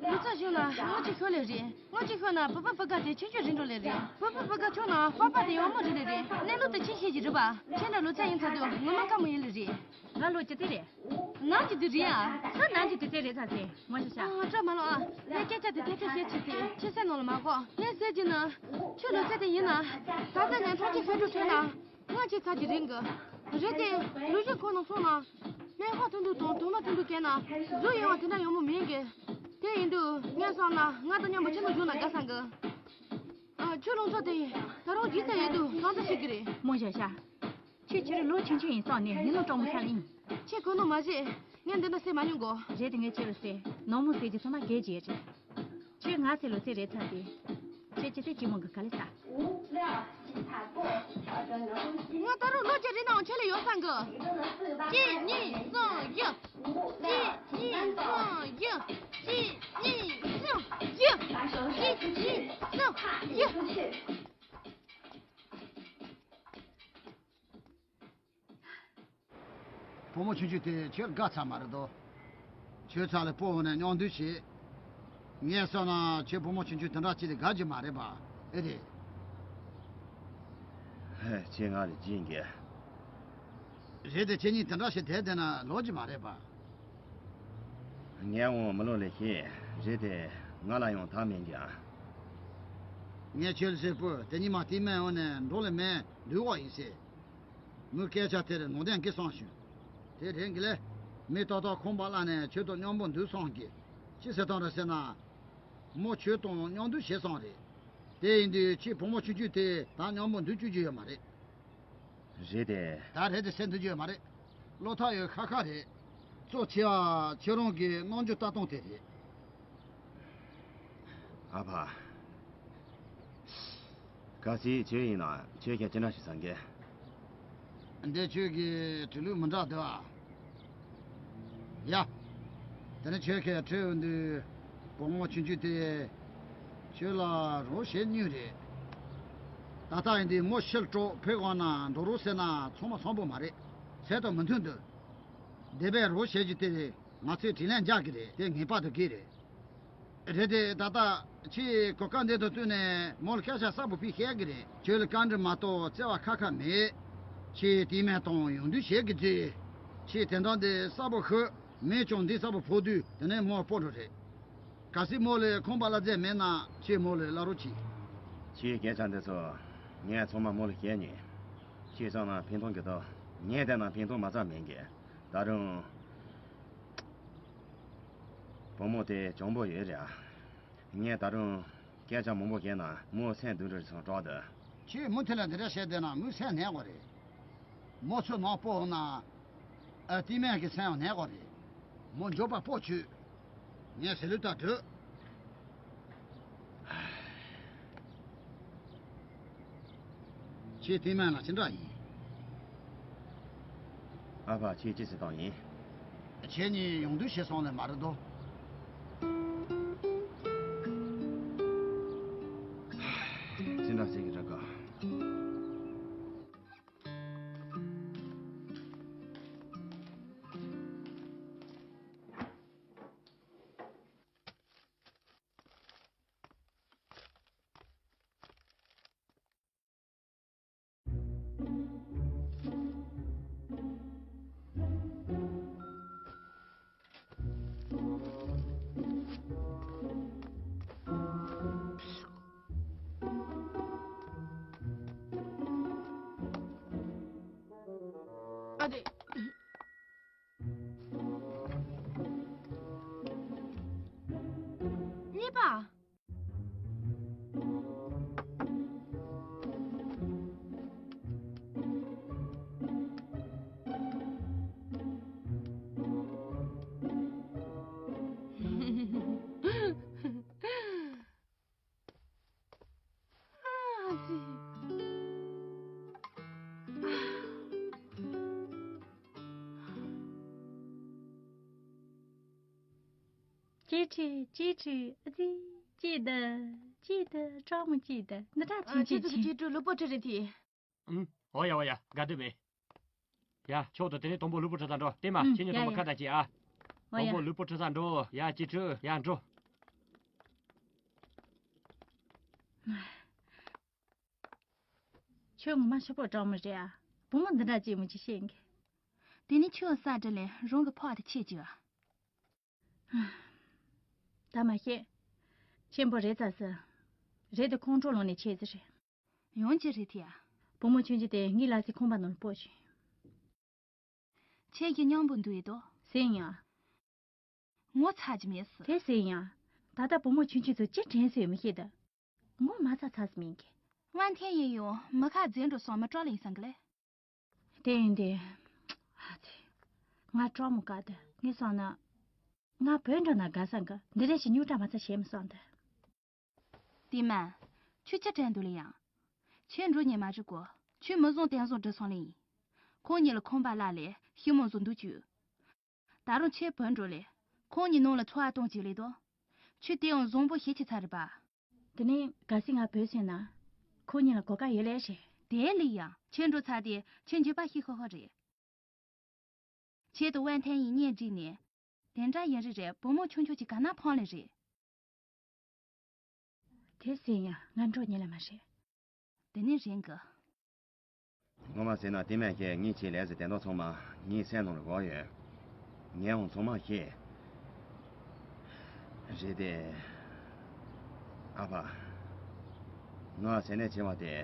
ལུས་རྩལ་སྦྱོང་ན་ངོ་ཅིག་ཤོར་ལེ་རེད། ངོ་ཅིག་ཤོར་ན་བུ་བུ་བུ་ག་དེ་ཆུང་ཆུང་རིང་འགྲོ་ལེ་རེད། བུ་བུ་བུ་ག་ཆུང་ན་པགས་པ་དེ་ཡང་མོ་རིང་ལེ་རེད། གནས་ལུགས་དེ་ཁྱེད་ཤེས་ཀྱི་རེད་པ། ཁྱེད་འདྲ་ལོ་ཚད་ཡིན་ཚར་དུས་ངོ་མ་དཀའ་མོ་ཡིན་ལེ་རེད། ང་ལོ་བཅུ་དེ་རེད། ནང་གི་དེ་རེད་ཨ། ས་ནང་གི་དེ་དེ་རེད་ཚ་ཚེ། ངོ་ཤ་ཤ། ཨ་སྐྲ་མ་ལོ་ཨ། ངས་སྐད་ཆ་དེ་ཐད་ཐད་བཤད་ཆེ་ཚེ་ཁྱེད་སེམས་ནང་ལ་མ་གོ། ངས་ཟེར་གྱི་ན། ཁྱོད་ལོ་ཚད་དེ་ཡིན་ན། ད་ལྟ་ནས་ཁྲོམ་གྱི་ཤོག་སྒྲུབ་བྱས་ན། ང་ཁྱེད་ཚ་གི་རིང་གི། རེད་དེ། ལུས་ཤེས་ཁོ་ན་སོང་ན། སྨན་ཁང་ཐུང་ཐུང་དང་དུང་ན་ཐུང་ཐུང་བསྐྱལ་ན། རྫུན་ཡོང་བ་དེ་འདྲ་ཡོང་མོ་མིན་གི། དེ་ཡིན་དུས་ངས་བསམ་ན་ང་དང་མཉམ་པོ་ཁྱིམ་དུ་བཞུགས་ན་དགའ་བསམ་གི། ཨ། ཁྱོད་རླུང་ཚ་དེ་ད་རུང་ལྗིད་ཚད་ཡོད་དུས་ལྷང་ཚ་ཞིག་གི་རེད། མོ་བཞག་ཤག་ཁྱེད་ཕྱིར་ལོ་ཆུང་ཆུང་ཡིན་སོང་ནས་ཡིན་ནོ་སྤྲང་མོ་ཁ་ལ་ཡིན། ཁྱེད་གོ་ནོ་མ་བྱེད། ངས་འདི་འདྲ་ཟེར་མ་མྱོང་གོ། རེད་དེ་ངས་ཁྱེད་ལ་ཟེར། ནག་མོ་ཟེར་གྱི་ཚང་མ་རྒས་ཀྱི་རེད། ཁྱོད་ང་ཚོའི་ལོ་ཚད་རེད་ཚར་ཏེ། ཁྱེད་ཅི་ཚེ་ཅི་མོ་གི་ག་ལེ་ས། ང་ད་རུང་ལོ་བརྒྱད་རེ་ནའང་ཆེད་ལས་ཡོད་བསམ་གི། གཅིག་གཉིས་གསུམ་བཞི། གཅིག་གཉིས་གསུམ་བཞི། གཅིག་གཉིས་གསུམ་བཞི། གཅིག་གཉིས་གསུམ་བཞི། བུ་མོ་ཆུང་ཆུང་དེ་ཁྱོད་དགའ་ཚར་མ་རེད་དོ། ཁྱོད་ཚ་ལ་སྤོ་འོང་ནས་མཉམ་འདུས་བྱེད། ངས་བསམ་ན་ཁྱོད་བུ་མོ་ཆུང་ཆུང་དེ་འདྲ་ཅིག་ལས་དགའ་གི་མ་རེད་པ། ཨེ་རེད། ཧེ། ཁྱེད་ང་ལ་སྦྱིན་གི། རེད་དེ། ཁྱེད་གཉིས་དེ་འདྲ་ཞིག་བསྡད་བསྡད་ན་ལོ་གི་མ་རེད་པ། ངས་འོང་མི་ལོ་ལས་ཤེས། རེད་དེ། ང་ལ་ཡང་ཐག་མེད་གི་ཨ། ངས་ཁྱོད་ལ་ཟེར་པོ་དེ་ཉི་མ་དེ་མེད་འོང་ནས་འགྲོ་ལ་མེད་འདུག་བ་ཡིན་ཟེར། མོའི་སྐད་ཆ་དེར་ནོར་ལྡན་གྱིས་བསམ་བྱུང་། དེ་རེད་གི་ལེ། མི་ཏག་ཏག་ཁང་པ་གླ་ནས་ཁྱོད་དང་མཉམ་པོ་འདུག་བསམ་གི། ཅི་ཟེར་སྟངས་རེད་ཟེར་ན། མོ་ཁྱོད་དང་མཉམ་འདུག་བྱེད་བསམ་རེད། དེ་ཡིན་དུས་ཁྱེད་བུ་མོ་ཆུང་ཆུང་དེ་དང་མཉམ་པོ་འདུག་བཅུག་རྒྱུ་ཡོད་མ་རེད། རེད་དེ། ད་རེད་དེ་ཟེར་འདུག་རྒྱུ་ཡོད་མ་རེད། བློ་ཐག་ཡོད་ཁ་ཁ་རེད། གཙོ་ཆེ་བ་ཁྱེད་རང་གི་རྣམ་འགྱུར་ལྟ་སྟངས་དེ་རེད། ཨ་ཕ། གལ་སྲིད་ཁྱོད་ཡིན་ན་ཁྱོད་ཀྱིས་ཅི་འདྲ་ཞིག་བསམ་གི། འདི་ཁྱོད་ཀྱི་འགྲོ་ལུགས་མི་འདྲ་འདུག་ཨ། ཡ། དེ་ནི་ཁྱོད་ཀྱིས་འཕྲོད་འོང་དུས། བུ་མོ་ཆུང་ཆུང་དེ་ཁྱོད་ལ་རོགས་བྱེད་མྱོང་རེད། ད་ལྟ་ཡིན་དུས་མོ་ཕྱིར་སྤྲོ་ཕེབས་འོང་ན་འགྲོ་རོགས་ཟེར་ན་ཚང་མ་བསམ་པོ་མ་རེད། ཚད་དང་མི་མཐུན་འདུག་དེ་བས་རོགས་བྱེད་རྒྱུ་དེ་ང་ཚོས་དྲིན་ལན་འཇལ་གི་རེད། དེ་ངེས་པར་དུ་དགོས་རེད། རེད་དེ། ད་ལྟ་ཁྱེད་གོ་སྐབས་འདི་དང་བསྟུན་ནས་མོ་ལ་སྐད་ཆ་གསལ་པོ་ཕར་བཤད་གི་རེད། ཁྱོད་ལ་བཀའ་འདྲི་མ་གཏོགས་བརྩེ་བ་ཁ་ཁ་མེད། ཁྱེད་དེ་མིན་དང་ཡོང་དུས་བྱེད་གི་རེད། ཁྱེད་དེ་འདྲ་འདི་གསལ་པོ་ཤོད། མིན་ཀྱང་འདི་གསལ་པོ་ཕོག་དུས་དེ་ནས་མོ་སྤོ་འགྲོ་རེད། གལ་སྲིད་མོ་ལ་ཁང་པ་གླ་རྩིས་མེད་ན་ཁྱེད་མོ་ལ་གླ་རོགས་གྱིས། ཁྱེད་སྐད་ཆ་འདི་ཚོ་ངས་ཚང་མ་མོ་ལ་བཤད་ཉན། ཁྱེད་བསམ་ན་ཕན་ཐོགས་གི་འདུག་ངས་བལྟས་ན་ཕན་ཐོགས་མ་རྩ་མེད་གི། ད་རུང་། བུ་མོ་དེ་གྱོང་པོ་ཡོད་རེད་ཨ། ངས་ད་རུང་སྐད་ཆ་མང་པོ་བཤད་ན་མོ་སེམས་སྡུག་འགྲོ་སོང་སྐྲག་འདུག་ཁྱེད་མུ་མཐུད་ལ་འདི་འདྲ་བཤད་བསྡད་ན་མོའི་སེམས་ན་གི་རེད། མོ་ཚོ་ནང་སྤོ་འོང་ན། ཨ། དེ་མིན་གྱི་སེམས་ཡང་ན་གི་རེད། མོ་མགྱོགས་པ་སྤོ་བྱོས། ངས་ཟེར་ལུགས་ལྟར་སྒྲུབ། ཁྱེད་དེ་མིན་ལ་ཅི་འདྲ་ཡིན། ཨ་ཕ། ཁྱེད་ཅི་ཟེར་སྟངས་ཡིན། ཁྱེད་གཉིས་ཡོང་དུས་བྱས་སོང་ལེ་མ་རེད་དོ། ཅི་འདྲ་ཟེར་གི་རེད་ག། ཨ་ཙི། གཉིས་པ། ཨ་ཙི། ཅི་ཁྲི། ཅི་ཁྲི། ཨ་ཙི། ཅི་ད། ཅི་ད། སྤྲང་མོ་ཅི་ད། འདི་འདྲ། ཨ། ཆུང་ཆུང་ཁྱེད་ཚོ་གི། ཅི། ཁྱེད་ཚོ་ལུས་པོ་ཁྲི་རེད་དེ། ཨུམ། འོ་ཡ་འོ་ཡ། དགའ་སྡོད་པས། ཡ། ཆོག་ཏུ་དེ་ནས་དང་པོ་ལུས་པོ་ཁྲི་ས་འགྲོ། བལྟས་མ། ཨུམ། ཁྱེད་གཉིས་ཡ་དང་པོ་ཡ། ཁ་བརྡ་བྱེད་ཨ། འོ་ཡ། དང་པོ་ལུས་པོ་ཁྲི་ས་འགྲོ། ཡ། ཅི་ཁྲི། ཡ། འགྲོ། ཁྱོད་ངོ་མ་ཤོག་པོ་སྤྲང་མོ་རེད་ཨ། བུ་མོ་འདི་འདྲ་ཅིག་མི་ཅིག་ཤེས་གི། དེ་ནི་ཁྱོད་ས་འདྲ་ལས་རང་གི་ཕོག་དེ་ཆེ་ཅིག་ཨ། ད་མ་ཤེས། ཆེན་པོ་རེད་ཙ་ཟེར། རེད་དེ་ཁོང་ཁྲོ་ལངས་ནས་ཆེ་ཟེར་རེད། ཡོང་གི་རེད་དེ་ཨ། བུ་མོ་ཆུང་ཆུང་དེ་ངའི་ལག་རྩེད་ཁང་པ་ནང་ལ་སྤོ་བྱུང་། ཁྱེད་ཀྱི་མཉམ་པོ་འདུག་ཡོད་དོ། ཟེར་ཡང་། ངོ་ཚ་གྱི་མེད་སི། དེ་ཟེར་ཡང་། ད་ལྟ་བུ་མོ་ཆུང་ཆུང་ཚོ་ཅི་དྲན་སོང་མི་ཤེས་ད། ངོ་མ་ཚ་ཚ་སི་མིན་གི། ཝན་ཐན་ཡིན་ཡང་མི་ཁ་རྫིག་འགྲོ་སོང་མི་སྤྲོ་ལེན་སང་གི་ལེ། དེ་ཡིན་དེ། ཨ་ཙི། ང་སྤྲོ་མོ་དཀའ་དེ་ངས་སོང་ན། ང་བོད་འགྲོ་ན་དགའ་སང་གི་འདི་རེ་ཞིག་རྙོག་དྲ་མ་ཚ་བྱེད་མི་སོང་དེ། ཏི་མ། ཁྱོད་ཅི་དྲན་འདུག་ལེ་ཡང་། ཁྱོད་འགྲོ་ཉེ་མ་རིག་གོ། ཁྱོད་མི་བཟང་དེང་སང་འགྲོ་སོང་ལེ་ཡིན། ཁོང་གཉིས་ལ་ཁང་པ་གླ་ལེ་ཤི་མོ་བཟོ་འདུག་ཅུ། ད་རུང་ཁྱོད་བོད་འགྲོ་ལེ། ཁོང་གཉིས་ནང་ལ་འཚོ་བ་གཏོང་བྱེད་ལེ་དོ། ཁྱོད་དེའང་བཟང་པོ་ཤེས་ཆེ་ཚ་རེད་པ། དེ་ནས་གལ་སྲིད་ང་བོད་སོང་ན། ཁོང་གཉིས་ལ་གོ་སྐབས་ཡོད་ལེ་ཞེས། དེ་ལེ་ཡང་ཁྱོད་འགྲོ་ཚར་དེ་ཁྱོད་འགྱོད་པ་ཤི་ཤོ་ཤོ་རེད། ཁྱེད་དང་ཝན་ཐན་ཡིན་གཉེན་སྒྲིག་ནས། དེ་འདྲ་ཡིན་རེ་རེ་བུ་མོ་ཆུང་ཆུང་གཅིག་ག་ན་ཕོན་ལེ་རེད། དེ་ཟིན་ཡང་ང་འགྲོ་ཉེ་ལ་མ་རེད། དེ་ནི་རེད་གི། ངོ་མ་ཟེར་ན་ཏི་མས་ཀྱིས་ངའི་ཆེད་ལས་ཟེར་དེ་འདྲ་ཚང་མ་ངའི་སེམས་ནང་ལ་གོ་ཡོད། ངས་འོང་ཚང་མ་ཤེས། རེད་དེ། ཨ་ཕ། ང་ཟེར་ནས་བྱས་པ་དེ།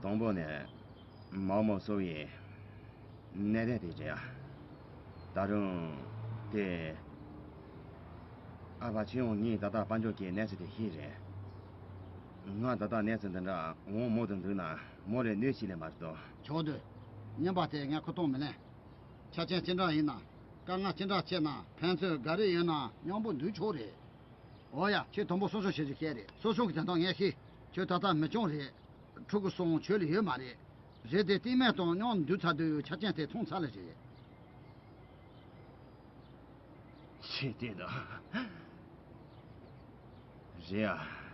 དང་པོ་ནས། མའོ་མའོ་སོ་ཡི། གནས་སྟངས་དེ་རེད་ཨ། ད་རུང་དེ། ཨ་ཕ་ཁྱོད་ངས་ད་ལྟ་དཔལ་འབྱོར་གྱི་གནས་ཚུལ་དེ་ཤེས་རེད། ང་ད་ལྟ་གནས་ཚུལ་འདི་འདྲ་འོང་མོ་དུ་འདུག་ན་མོ་རེ་གནོད་སྐྱེལ་ལེ་མ་རེད་དོ། ཆོག་དུས། སྨྱོན་པ་དེ་ངས་ཁུ་གཏོང་མི་ལེན། ཆ་རྐྱེན་ཅི་འདྲ་ཡིན་ན། དཀའ་ངལ་ཅི་འདྲ་སྐྱེས་ན་ཕན་ཚུན་དགའ་རེ་ཡོད་ན་མཉམ་པོ་འདུག་ཆོག་རེད། འོ་ཡ། ཁྱོད་དང་པོ་སོ་སོ་ཞེ་ཞིག་བཤད་རེད། སོ་སོ་གི་དོན་དག་ངས་ཤེས། ཁྱོད་ད་ལྟ་མི་སྐྱོང་རེད། ཕྲུ་གུ་སོང་ཁྱོད་ལ་ཡོད་མ་རེད། རེད་དེ་ཏིང་མེ་དང་མཉམ་འདུག་ཚར་དུས་ཆ་རྐྱེན་དེ་ཐོང་ཚར་ལེ་རེད། ཤེས་དེ་ད། རེད་ཨ།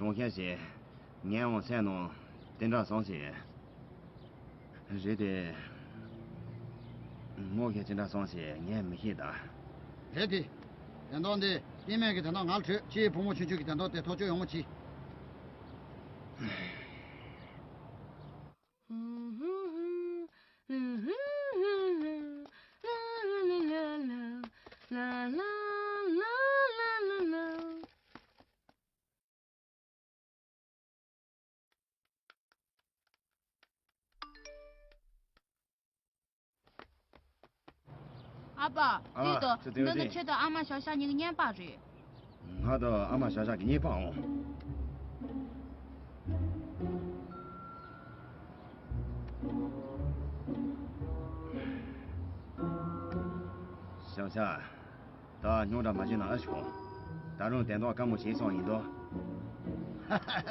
གྲོང་ཁྱེར་ཞེས་ངའི་འོང་སེམས་ནང་དེ་འདྲ་སོང་ཞེས། རེད་དེ། མོ་གིས་ཅི་འདྲ་སོང་ཞེས་ངས་མི་ཤེས་ད། རེད་དེ། དོན་དག་འདི་ཏིང་མེ་གི་དོན་དག་ང་ལ་འཕྲོད། ཁྱེད་བུ་མོ་ཆུང་ཆུང་གི་དོན་དག་དེ་ཐག་གཅོད་ཡག་མོ་བྱེད། ཨ་ཕ། ཨ། དུས་དོ། ཁྱོད་དེ་འདི་ནི་ཡོད་དེ། ཁྱོད་དང་ཨ་མ་ཞའོ་ཞའོ་གཉིས་ཀྱི་བརྙན་པར་རེད། ང་དང་ཨ་མ་ཞའོ་ཞའོ་གི་བརྙན་པར་འོང་། ཞའོ་ཞའོ། ད་རྙོག་དྲ་མ་བྱེད་ན་ཨ་ཞོག་ད་རུང་དན་ཏོག་དཀའ་མོ་བྱས་སོང་ཡིན་དོ།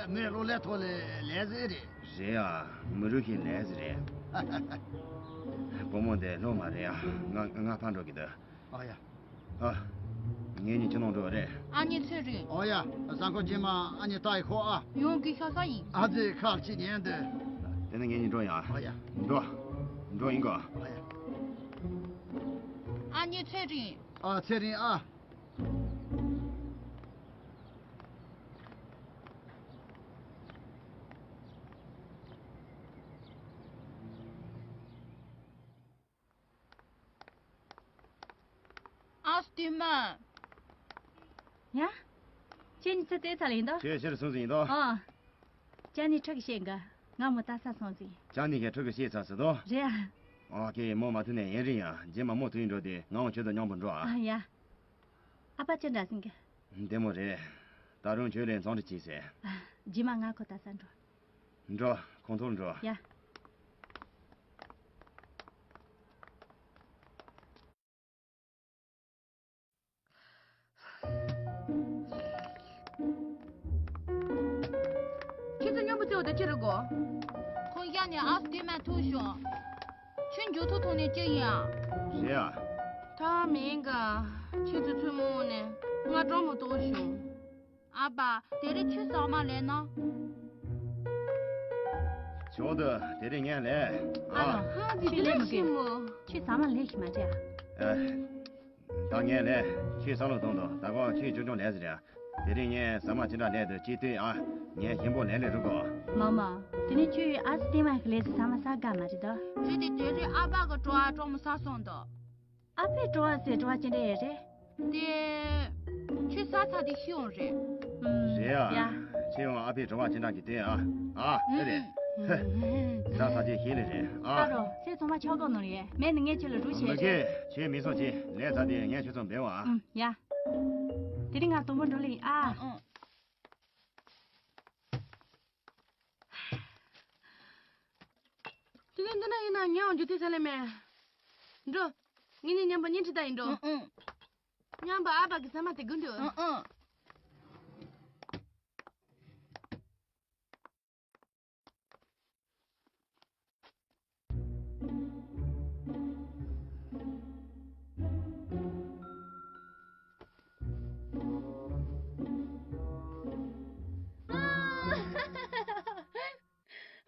མོས་གློག་ཀླད་ཐོག་ལས་ལས་ཟེར་རེད། རེད་ཨ། མི་རུ་ཁའི་ལས་ཟེར་རེད། བུ་མོ་འདི་ལོ་མ་རེད་ཨ། ང་ང་ཕར་འགྲོ་གི་འདུག་ཨ་ཡ། ཨ། ངེད་གཉིས་ཁྱིམ་ནང་འགྲོ་རེད། ཨ་མྱེས་ཚེ་རིང་། ཨོ་ཡ། གཟའ་འཁོར་རྗེས་མ་ཨ་མྱེས་ལྟ་ཡི་ཤོག་ཨ། ཡོང་གི་ཤག་ཤག་ཡིན། ཨ་ཙི་ཁག་ཅིག་ཉན་འདུག་དེ་ནས་ངེད་གཉིས་འགྲོ་ཡ། ཨོ་ཡ། འགྲོ། འགྲོ་ཡིན་གོ། ཨོ་ཡ། ཨ་མྱེས་ཚེ་རིང་། ཨ་ཚེ་རིང་ཨ། ཨ་སྟོན་མ། ཡ། ཁྱེད་གཉིས་ཚུར་བལྟས་ཚར་ལེ་ཡིན་དོ། ཁྱེད་ཕྱིར་སོང་ཟིན་དོ། ཨ། ཅ་ནི་ཕྲུ་གུ་ཤེས་འགའ། ང་མོ་ལྟ་ས་སོང་ཟིན། ཅ་ནི་གི་ཕྲུ་གུ་ཤེས་ཚར་སོང་དོ། རེད་ཨ། ཨོ་ཁེ་མོ་མ་ཐུག་ནས་ཡིན་རིང་ཡ། རྗེས་མ་མོ་ཐུག་ཡིན་འགྲོ་དེ་ང་འོང་ཁྱོད་དང་མཉམ་པོ་འགྲོ་ཨ། ཨ་ཡ། ཨ་ཕ་ཅི་འདྲ་ཟིན་གི། བདེ་མོ་རེད། ད་རུང་ཁྱོད་ལས་འཚམས་འདྲི་བྱེད་ཟེར། རྗེས་མ་ང་ཁོ་ལྟ་ས་འགྲོ། འགྲོ། ཁོང་ཐོག་འགྲོ། ཡ། ཁྱེད་ཚོ་མཉམ་པོ་བཙལ་བ་དེ་ཅི་རེད་གོ། ཁོང་ཡ་ནས་ཨ་སྟོད་མ་ཐུག་བྱུང་། ཁྱོད་མཇུག་ཐུག་ཐུག་ནས་ཅི་ཡིན་ཨ། རེད་ཨ། ད་མིན་ག་ཁྱེད་ཚོ་ཚོད་མོ་ནས་ང་གྲོགས་མོ་ཐུག་བྱུང་། ཨ་ཕ། དེ་རིང་ཁྱོད་ཟ་མ་ལེན་ན། ཞོག་དུ་དེ་རིང་ངས་ལས། ཨ་ལ། ཧ་ཅི་དེ་ལས་ཤི་མོ། ཁྱོད་ཟ་མ་ལེན་ཤི་མ་རེད་ཨ། ཨ། ད་ངས་ལས། ཁྱོད་བསམ་བློ་གཏོང་དང་ད་གོ་ཁྱོད་ཅོ་ཅོ་ལས་ཟེར་ཡ། དེ་རིང་ངས་ཟ་མ་ཅི་འདྲ་ལས་འདུག་ཅི་ལྟོས་ཨ། ངས་ཞིམ་པོ་ལས་ལས་རུ་གོ། མ་མ། དེ་ནས་ཁྱོད་ཨ་སི་ཏི་མ་གི་ལས་ཟ་མ་ཟ་དགའ་མ་རེད་དོ། རེད་དེ་དེ་རིང་ཨ་ཕ་གི་གྲོ་བ་གྲོགས་མོ་ཟ་སོང་དོ། ཨ་ཕའི་བྲོ་བ་ཟེར་བྲོ་བ་ཅི་འདྲ་ཡོད་རེད། དེ། ཁྱོད་ཟ་ཚར་དེ་ཤི་འོང་རེད། ཨུམ། རེད་ཨ། ཡ། ཁྱེད་ཡང་ཨ་ཕའི་བྲོ་བ་ཅི་འདྲ་གི་བསྟན་ཨ། ཨ་ཨེ་རེད། ཧེ། ཟ་ས་དེ་ཤེས་ལེ་རེད་ཨ། ད་རོ་ཚེ་ཚང་མ་ཆག་ཐོག་ནང་རེད། མེད་ནི་ངས་ཁྱེད་ལ་རུ་བྱས། མི་དགེ་ཁྱེད་མི་སོང་ཅི་ལས་ཟ་དེ་ངས་ཁྱེད་ཚོ་འབེལ་བ་ཨ། ཡ། དེ་རིང་ང་དུམ་བུ་འགྲོ་ལེ་ཨ། དེ་ག་འདི་ན་ཡིན་ན་ཉའང་འཇུ་དུས་ས་ལེ་མེ། འགྲོ། ངེད་གཉིས་མཉམ་པོ་བརྙན་འཕྲིན་ལྟ་ཡིན་འགྲོ། ཨང་ཨང་། མཉམ་པོ་ཨ་ཕ་གི་ཟ་མ་དེ་དགོས་འདུག་ཨང་ཨང་།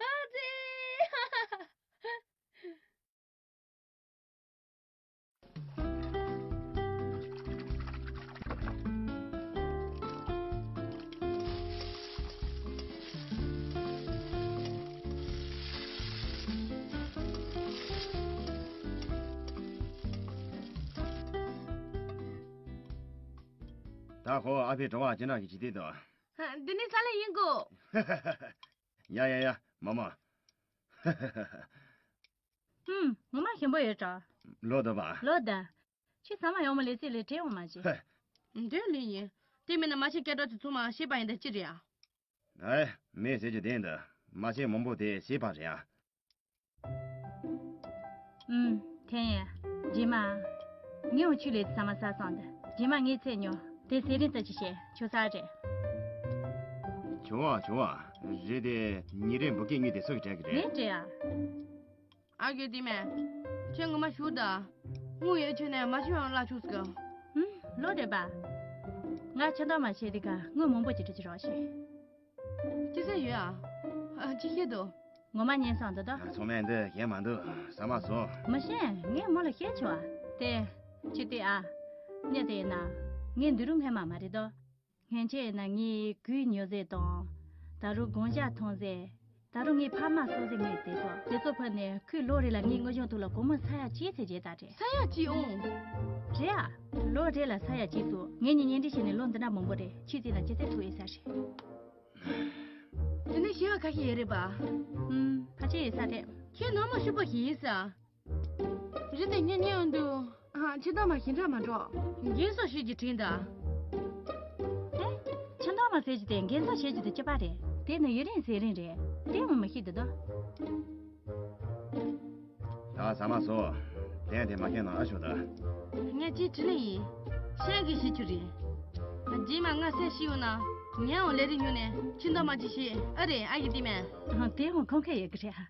ཨ་ཙི། ད་ཁོ་ཨ་ཕའི་བྲོ་བ་ཅི་འདྲ་གི་བྱེད་དེ་འདུག་འདི་ནི་ས་ལེ་ཡིན་གོ། ཡ་ཡ་ཡ་མ་མ། ཧུམ། ངོ་མ་ཞིམ་པོ་ཡོད་དྲ། ལོ་དོ་བ། ལོ་ད། ཁྱེད་ཚང་མ་ཡོང་མ་ལེ་ཚེ་ལེ་དྲེད་འོང་མ་བྱེད། འདོད་ལེ་ཡིན། དེ་མིན་ན་མ་ཤེས་སྐད་གྲགས་ཚོ་ཚང་མ་ཤེས་པ་ཡིན་ད་ཅི་རེད་ཨ། ཨེ། མི་ཟེར་རྒྱུ་དེ་འདི་མ་ཤེས་མང་པོ་དེ་ཤེས་པ་རེད་ཨ། ཨུམ། ཐེན་ཡ། རྗེས་མ། ངས་འོ་ཆུ་ལེ་ཚང་མ་ས་སོང་ད། རྗེས་མ་ངས་ཚེ་ཉོ། དེ་ཟེ་རིན་ཙ་ཅི་བྱས་ཆོ་ས་རེད། ཆོ་བ་ཆོ་བ། རེད་དེ་ཉི་རེ་འབུ་སྐད་གཉིས་དེ་སུ་གི་དྲན་གི་རེད། ངས་དྲན་ཨ། ཨ་གེ་དེ་མེ། ཁྱེད་ངོ་མ་ཞུ་ད། དངུལ་ཡོད་ཆོད་ནས་མ་ཤི་བའང་བརླག་ཆོག་ཟེར་གི། ཧུམ། ལོ་རེད་པ། ང་ཁྱེད་འདང་མ་བྱེད་དེ་ག་དངུལ་མང་པོ་ཅིག་སྤྲད་ཅི་རོགས་བྱེད། ཅི་ཟེར་ཡོད་ཨ། ཨ་ཅི་བཤད་དོ། ངོ་མ་ཉན་སོང་འདུག་དོ། ཚང་མས་འདི་ཤེས་མ་འདུག་ཟ་མ་ཟོ། མི་ཤེས། ངས་མོ་ལ་བཤད་ཆོག་ཨ། དེ། ཅི་སྟེ་ཨ། གནས་དེ་ཡིན་ན། ངས་འདི་རུ་སྔན་མ་མ་རེད་དོ། སྔན་ཆད་ཡིན་ན་ངས་གོས་ཉོ་ཟེར་དང་། ད་རུང་དགོང་ཞག་འཐུང་ཟེར། ད་རུང་ངའི་ཕ་མ་གསོ་ཟེར་ངས་དེ་ཚོ་དེ་ཚོ་ཕུད་ནས་ཁོས་ལོ་རེ་ལ་ངའི་དངུལ་གཞུང་ཐོག་ལ་སྒོར་མོ་ས་ཡ་གཅིག་ཚེ་བརྗེད་ད་རེད། ས་ཡ་གཅིག་ཨོང་། རེད་ཨ། ལོ་རེ་ལ་ས་ཡ་གཅིག་ཚུགས། ངེད་གཉིས་གཉེན་སྒྲིག་བྱས་ནས་ལོ་འདི་འདྲ་མང་པོ་རེད། ཁྱེད་ཚེ་ན་ཅི་ཚེ་ཐུག་ཡོད་ས་རེད། དེ་ནས་ཞེ་བ་ཁ་ཤས་ཡོད་རེད་པ། ཨུམ། ཕལ་ཆེར་ཡོད་ས་རེད། ཁྱེད་ནོར་མ་ཤུག་པ་ཞིག་ཡིན་ས། རི་དེ་ཉེ་ཉེ་འདུག་ཨ། ཕྱི་ཟླ་མ་ཞིག་འདྲ་མ་འགྲོ། རྒན་གསོ་བྱེད་ཀྱི་དྲིན་ད། ཨེ། ཕྱི་ཟླ་མ་ཟེར་གྱི་དེ་རྒན་གསོ་བྱེད་ཀྱི་དེ་ཅི་པ་རེད། དེ་ནི་ཡུན་རིང་ཟེར་རིང་རེད། དེ་ངོ་མ་ཤེས་འདུག་དོ། ད་ཟ་མ་ཟོ། དེ་དེ་མ་ཁྱེད་ནང་ཨ་ཞོ་ད། ངས་ཅིག་དྲི་ནི་ཡིན། ཤན་གྱི་ཤི་ཆུ་རེད། རྗེས་མ་ང་སེ་ཤི་ཡོང་ན། ཉའོ་ལས་རིགས་ཉུང་ནས་ཕྱི་ཟླ་མ་ཅི་ཤེས་ཨ་རེད་ཨ་ཡི་དེ་མེད། ཨ། དེ་ཧོང་ཁོང་ཁེ་ཡོད་གི་རེད་ཨ།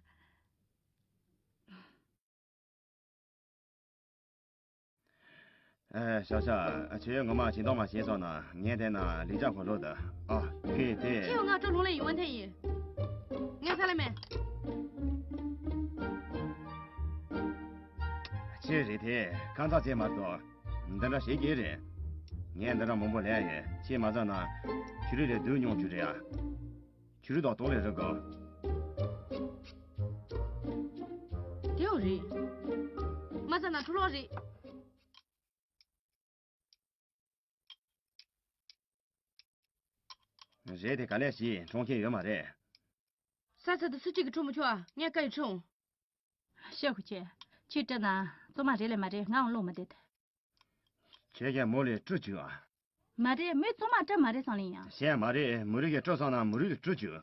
ཨེ། ཤ་ཤ། ཁྱེད་ངོ་མ་ཞིང་ཐོག་མ་ཞེས་སོང་ན་ངས་བལྟས་ན་ལི་ཅག་ཁོ་ལོ་ད། ཨ། ཁེ་དེ། ཁྱེད་ང་སྤྲོ་ལུང་ལས་ཡིན་ཝན་ཐེ་ཡིན། ངས་ས་ལ་མེད། ཁྱེད་རེད་དེ་ཁ་མཚར་ཅན་མ་གཏོགས། འདི་འདྲ་བྱེད་ཀྱི་རེད། ངས་འདི་འདྲ་མང་པོ་ལས་ཡོད། ཁྱེད་མ་ཟ་ན། ཆུ་རུད་ལས་སྡུག་མྱོང་རྒྱུ་རེད་ཨ། ཆུ་རུད་དང་ཏོག་ལས་རི་གོ། དེའོ་རེད། མ་ཟ་ན་འཁྲུ་ལོག་རེད། རེད་དེ་ག་ལས་ཞིག་འཁྲུངས་མཁན་ཡོད་མ་རེད། ས་ས་དུ་སུ་གཅིག་གིས་འཁྲུངས་མི་ཆོག་ཨ། ངས་བཀའ་ཡི་འཁྲུངས། ཤོག་གུ་ཆེ། ཁྱོད་སྤྲད་ན་གཙོ་མ་རེད་ལས་མ་རེད་ངའང་བློ་མི་བདེ་ད། ཁྱེད་ཀྱིས་མོ་ལས་སྤྲུལ་བཅུག་ཨ། མ་རེད། མོས་གཙོ་མ་སྤྲད་མ་རེད་བསམ་ལེ་ཡིན་ཡང་། བཤད་མ་རེད། མི་རིགས་ཀྱི་སྤྲུལ་སོང་ན་མི་རིགས་ཀྱི་སྤྲུལ་བཅུག་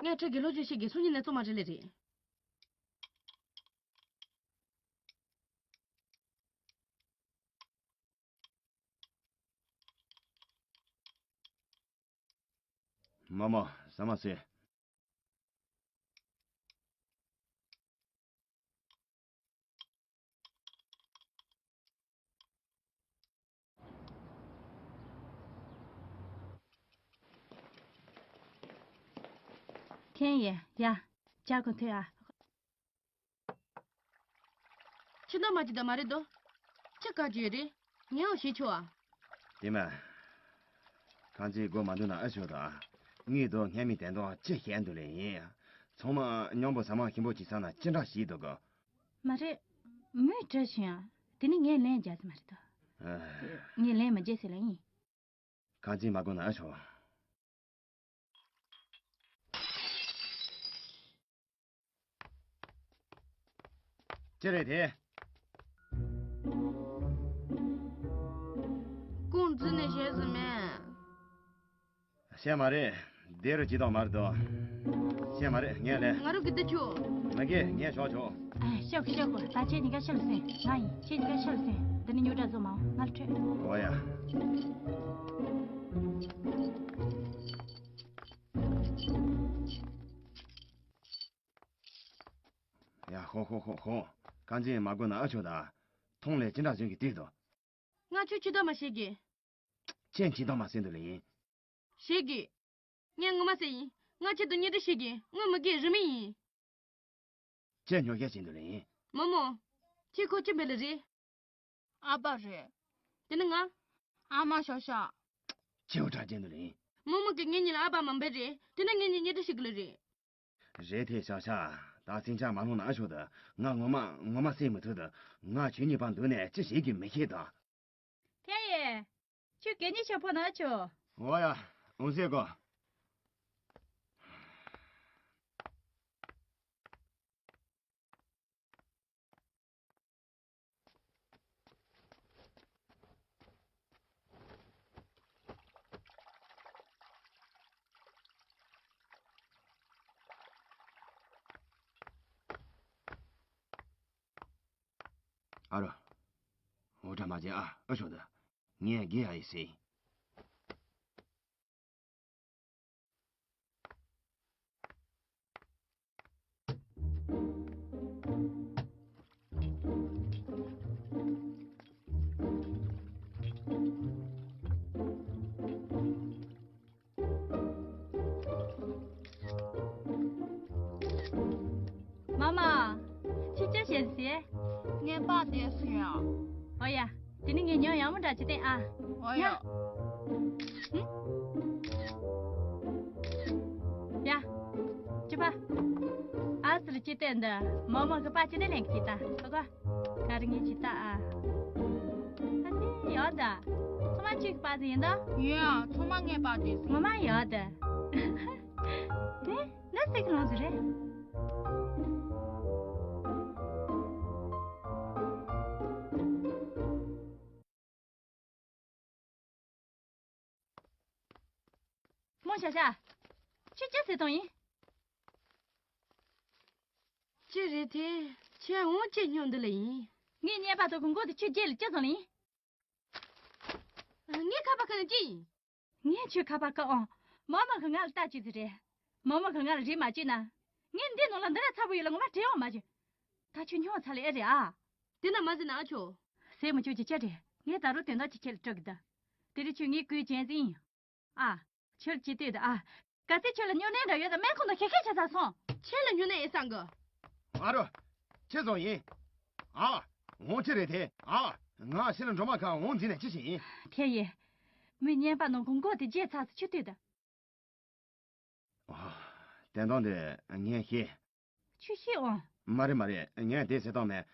ངས་ཁྲི་དགེ་ལོ་ཆུ་ཤེས་ཀྱི་སུ་ཉིད་ནས་གཙོ་མ་རེད་ལེ་རེད། མ་མ། ཟ་མ་ཟོས། ཐེན་ཡེ་ཡ། ཇ་གོ་ཐོས་ཨ། ཁྱི་ལྡོག་མ་གཅིག་དང་མ་རེད་དོ། ཁྱི་ག་གཅིག་ཡོད་རེད། ངའང་ཞེས་ཆོག་ཨ། དེ་མ། ཁང་ཚན་སྒོ་མ་འདུག་ན་ཨ་ཞོ་དང་། ངེད་དོ་སྔ་མི་དན་དོ་ཅི་བཤད་འདུག་ལེ་ཡིན། ཚང་མ་མཉམ་པོ་ཟ་མ་ཞིམ་པོ་ཅིག་ཟ་ན་ཅི་འདྲ་ཞིག་འདུག་གོ། མ་རེད། མོས་བྲིས་ཤིང་ཨ། དེ་ནི་ངས་ལན་རྒྱག་ས་མ་རེད་དོ། ཨ། ངས་ལན་མ་རྒྱག་ཟེར་ལེ་ཡིན། ཁ་འཛིན་མ་དགོས་ན་ཨ་ཆོ། ཅི་རེད་དེ། ཀུང་ཙི་ནས་བཤད་ཟིན་མེད། བཤད་མ་རེད། དེ་རུ་ཇི་ལྟར་མ་རེད་དོ། བཤད་མ་རེད། ངས་ལས། ང་རུ་གི་འདི་ཆུ། མ་གི་ངས་ཞོག་ཆོག་ཨ། ཤོག་ཤོག་གོ། ད་ཁྱེད་གཉིས་ཀ་ཕྱི་ལ་སོན། ང་ཡིན། ཁྱེད་གཉིས་ཀ་ཕྱི་ལ་སོན། འདི་ནི་ཉོ་གྲྭ་བཟོ་མ་འོང་། ང་ལ་ཁྲོད། འོ་ཡ། ཡ་ཧོ་ཧོ་ཧོ་ཧོ། ཁ་འཛིན་མ་དགོས་ན་ཨ་ཆོ་ད། ཐོང་ལས་ཅི་འདྲ་བཟོས་གི་བལྟས་དོ། ང་ཆོས་ཅི་ལྟར་མ་ཤེས་གི། ཁྱེད་ཅི་ལྟར་མ་ཟེར་འདུག་ལེ་ཡིན། ཤེས་གི། ངས་ངོ་མ་ཟེར་ཡིན། ང་ཁྱེད་དུ་གཉེན་སྒྲིག་ཤེས་གི། ངའི་མི་གི་རུ་མི་ཡིན། ཁྱེད་ཉོ་ཤེས་བྱེད་འདུག་ལེ་ཡིན། མོ་མོ། ཁྱེད་ཁོ་ཅི་འབད་ལེ་རེད། ཨ་ཕ་རེད། དེ་ནི་ང་། ཨ་མ་ཤོག་ཤོག་ཁྱེད་འུ་དྲག་བྱེད་འདུག་ལེ་ཡིན། མོ་མོ་གི་ངེད་གཉིས་ལ་ཨ་ཕ་མ་འབད་རེད། དེ་ནི་ངེད་གཉིས་གཉེན་སྒྲིག་ཤེས་གི་ལེ་རེད། རེད་དེ་ཤག་ཤག་ད་སེམས་ཆགས་མ་ལོང་ན་ཨ་ཆོ་ད། ང་ངོ་མ་ངོ་མ་སེམས་མི་ཐུབ་ད། ང་ཁྱོད་གཉིས་བར་འདུག་ནས་ཅི་བྱེད་ཀྱི་མི་ཤེས་ད། ཐེ་ཡེ། ཁྱོད་གད་སྙིགས་ཤོག་ཕོ་ན་ཨ་ཆོ། འོ་ཡ། འོང་ཟེར་གོ། ཨ་རོ། འུ་དྲག་མ་བྱེད་ཨ། ཨ་ཆོ་ད། ངས་དགེ་ཡ་ཡི་ཟེར། མ་མ། ཁྱོད་ཅི་བྱེད་ཟེར། ངས་པགས་བསྡད་སོང་ཡ། ཨོ་ཡ། དེ་ནི་ངས་ཉོ་ཡག་མོ་འདྲ་ཅིག་བསྟན་ཨ། ཨོ་ཡ། ཡ། ཅི་པ། ཨ་ཟེར་ཅི་བསྟན་འདི། མོ་མོ་གི་པགས་ཅི་ནས་ལེན་གི་ཅི་ལྟ་ཨོ་གོ། ག་རེ་ངས་ཅི་ལྟ་ཨ། ཨ་ཙི་ཡོད་ད། ཚང་མ་ཁྱོད་ཀྱི་པགས་ཟིན་ཡིན་ད། ཡོད་ཨ། ཚང་མ་ངའི་པགས་དེ་ཟིན། ངོ་མ་ཡོད་ད། དེ། ན་སེ་གི་ལོང་ཟི་རེད། མོ་ཤ་ཤ། ཁྱོད་ཅི་ཟེར་དོན་ཡིན། ཅི་རེད་དེ། ཁྱེད་འོང་ཅི་སྙོན་འདི་ལ་ཡིན། ངའི་གཉེན་པ་དོ་གི་མགོ་དེ་ཁྱོད་རྒྱལ་ལ་ཅི་བཟང་ལ་ཡིན། ངའི་ཁ་པར་ཁ་ནས་ཅི་ཡིན། ངས་ཁྱོད་ཁ་པར་བཀག་ཨང་། མ་མ་གི་ང་ལ་ལྟ་ཅི་ཟིག་རེད། མ་མ་གི་ང་ལ་རེ་མ་བྱེད་ན། ངས་འདི་ནང་ལ་འདི་ར་ཚ་པོ་ཡོད་ལ་ངོ་མ་དྲན་ཡོང་མ་བྱུང་། ད་ཁྱོད་སྙོན་ཚ་ལེ་ཨེ་རེད་ཨ། དེ་ན་མ་ཟེར་ན་ཨ་ཆོ། ཟེར་མི་ཆོག་གི་ཅི་རེད། ངས་ད་རུང་དོན་དག་ཅིག་ཁྱེད་ལ་སྤྲོད་གི་ད། དེ་རིང་ཁྱོད་ངའི་སྐུའི་གཅན་གཟན་ཡིན། ཨ། ཁྱོད་ལ་ཅི་ལྟོས་ད་ཨ། གལ་སྲིད་ཁྱོད་ལ་སྨྱོ་ནད་འདྲ་ཡོད་ད་སྨན་ཁང་དུ་ཞིག་ཁྱེད་ཆ་ཚང་སོང་། ཁྱེད་ལ་སྨྱོ་ནད་ཡིན་བསམ་གི། ཨ་རོ། ཁྱེད་ཚོ་ཡིན། ཨ། འོང་ཅི་རེད་དེ་ཨ། ང་ཕྱི་ལ་འགྲོ་མ་ཁ་འོང་འཛིན་ནས་ཅི་ཞིག་ཡིན། དེ་ཡིན། མི་གཉེན་པ་ནང་གི་མགོ་དེ་བརྗེད་ཚར་སོང་ཁྱོད་ལྟོས་ད། ཨ། བསྟན་སྟངས་དེ་ངས་ཤེས། ཁྱོད་ཤེས་འོང་། མ་རེད་མ་རེད། ངས་དེ་ཟེར་སྟངས་མེད།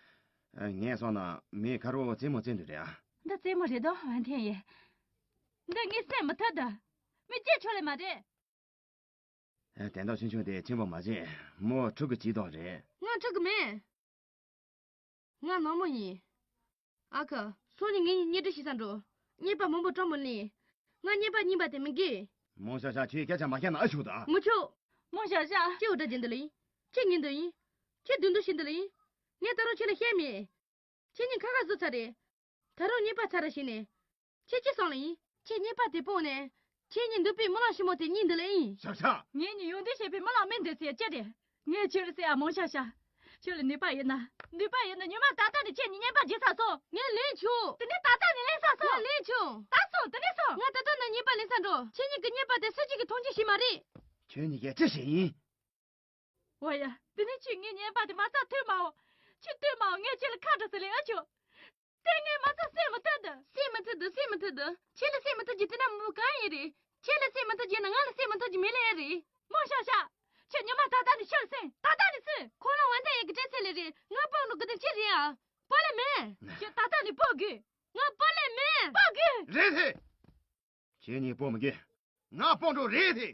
ངས་སོང་ན་མི་ཁ་རོག་རྩེད་མོ་རྩེ་འདུག་རེད་ཨ། འདི་རྩེད་མོ་རེད་དོ་ཝན་ཐེན་ཡིན། འདི་ངས་སེམས་མི་ཐུབ་ད། མི་སྐྱེ་ཆོག་ལེ་མ་རེད། དན་རྟགས་ཆུང་ཆུང་དེ་ཆེན་པོ་མ་བྱེད། མོ་ཕྲུ་གུ་སྐྱིད་དོགས་རེད། ང་ཕྲུ་གུ་མིན། ང་ནག་མོ་ཡིན། ཨ་ཁུ། སང་ཉིན་ངེད་གཉིས་གཉེན་སྒྲིག་ཞིག་ས་འགྲོ། གཉེན་པ་མང་པོ་བཀྲ་མོ་ལེན། ང་གཉེན་པ་རྙིང་པ་དེ་མི་དགོས། མོ་ཤ་ཤ་ཁྱོས་སྐད་ཆ་མ་བཤད་ན་ཨ་ཞུ་ད། མི་ཆོག་མོ་ཤ་ཤ། ཁྱེད་འུ་སྒྲ་བརྗེད་འདི་ལ་ཡིན། ཁྱེད་ཉིན་འདི་ཡིན། ཁྱེད་བདུན་འདི་ཤིན་འདི་ལ་ཡིན། ངས་ད་རུང་ཁྱེད་ལ་བཤད་མེད། ཁྱེད་གཉིས་ཁ་ཁ་བཟོ་ཚར་རེད། ད་རུང་གཉེན་པ་ཚར་ར་ཞིག་ནས། ཁྱེད་ཅི་སོང་ལ་ཡིན། ཁྱེད་གཉེན་པ་དེ་སྤོང་ནས། ཁྱེད་གཉིས་འདུག་པའི་རྨི་ལམ་ཞིབ་མོ་དེ་གཉིས་འདི་ལ་ཡིན། ཤག་ཤག་ངེད་གཉིས་ཡོང་འདུག་བྱེད་པའི་རྨི་ལམ་མིན་འདི་ཟེར་ཅི་རེད། ངས་ཁྱོད་ལ་ཟེར་ཨ་མོང་ཤག་ཤག་ཁྱོད་ལ་ནུས་པ་ཡོད་ན། ནུས་པ་ཡོད་ན་ཉི་མ་ད་ལྟ་ནས་ཁྱེད་གཉིས་གཉེན་པ་བྱེད་ས་སོང་། ངས་ལེན་ཆོག་དེ་ནས་ད་ལྟ་ནས་ལེན་ས་སོང་། ངས་ལེན་ཆོག་ད་སོང་དེ་ནས་སོང་། ང་ད་ལྟ་ནས་གཉེན་པ་ལེན་ས་འགྲོ། ཁྱེད་གཉིས་ཀྱི་གཉེན་པ་དེ་སུ་གཅིག་གིས་མཐོང་ཆེན་བྱེད་མ་རེད། ཁྱོད་གཉིས་ཀས་ཅི་བྱེད་ཡིན། འོ་ཡ། དེ་ནས་ཁྱོས་ངའི་གཉེན་པ་དེ་མ་རྩ་ཐུག་མ་འོ། ཁྱོས་ཐུག་མ་འོ་ངས་ཁྱོད་ལ་ཁ་འདྲ་ཟེར་ལེ་ཨ་ཆོ། དེ་ངས་མ་རྩ་སེམས་མི་ཐུབ་འདུག་སེམས་མི་ཐུབ་འདུག་སེམས་མི་ཐུབ་འདུག་ཁྱེད་ལ་སེམས་མི་ཐུབ་རྒྱུ་དེ་འདྲ་མི་གང་ཡིན་རེད། ཁྱེད་ལ་སེམས་མི་ཐུབ་རྒྱུ་ན་ང་ལ་སེམས་མི་ཐུབ་རྒྱུ་མེད་ལེ་ཨེ་རེད། མོ་ཤ་ཤ། ཁྱོད་ཉི་མ་ད་ལྟ་ནས་ཤི་ལ་སེམས་ད་ལྟ་ནས་སུ། ཁོ་རང་ཝན་ཏན་ཡེ་གི་སྤྲད་ཚེ་ལེ་རེད། ང་སྤོ་ནོ་གི་དེ་ཅི་རེད་ཨ། སྤོ་ལེ་མེད། ཁྱོད་ད་ལྟ་ནས་སྤོ་དགོས། ང་སྤོ་ལེ་མེད། སྤོ་དགོས། རེད་ཟེ། ཁྱེད་གཉིས་སྤོ་མི་དགོས། ང་སྤོ་འགྲོ་རེད་དེ།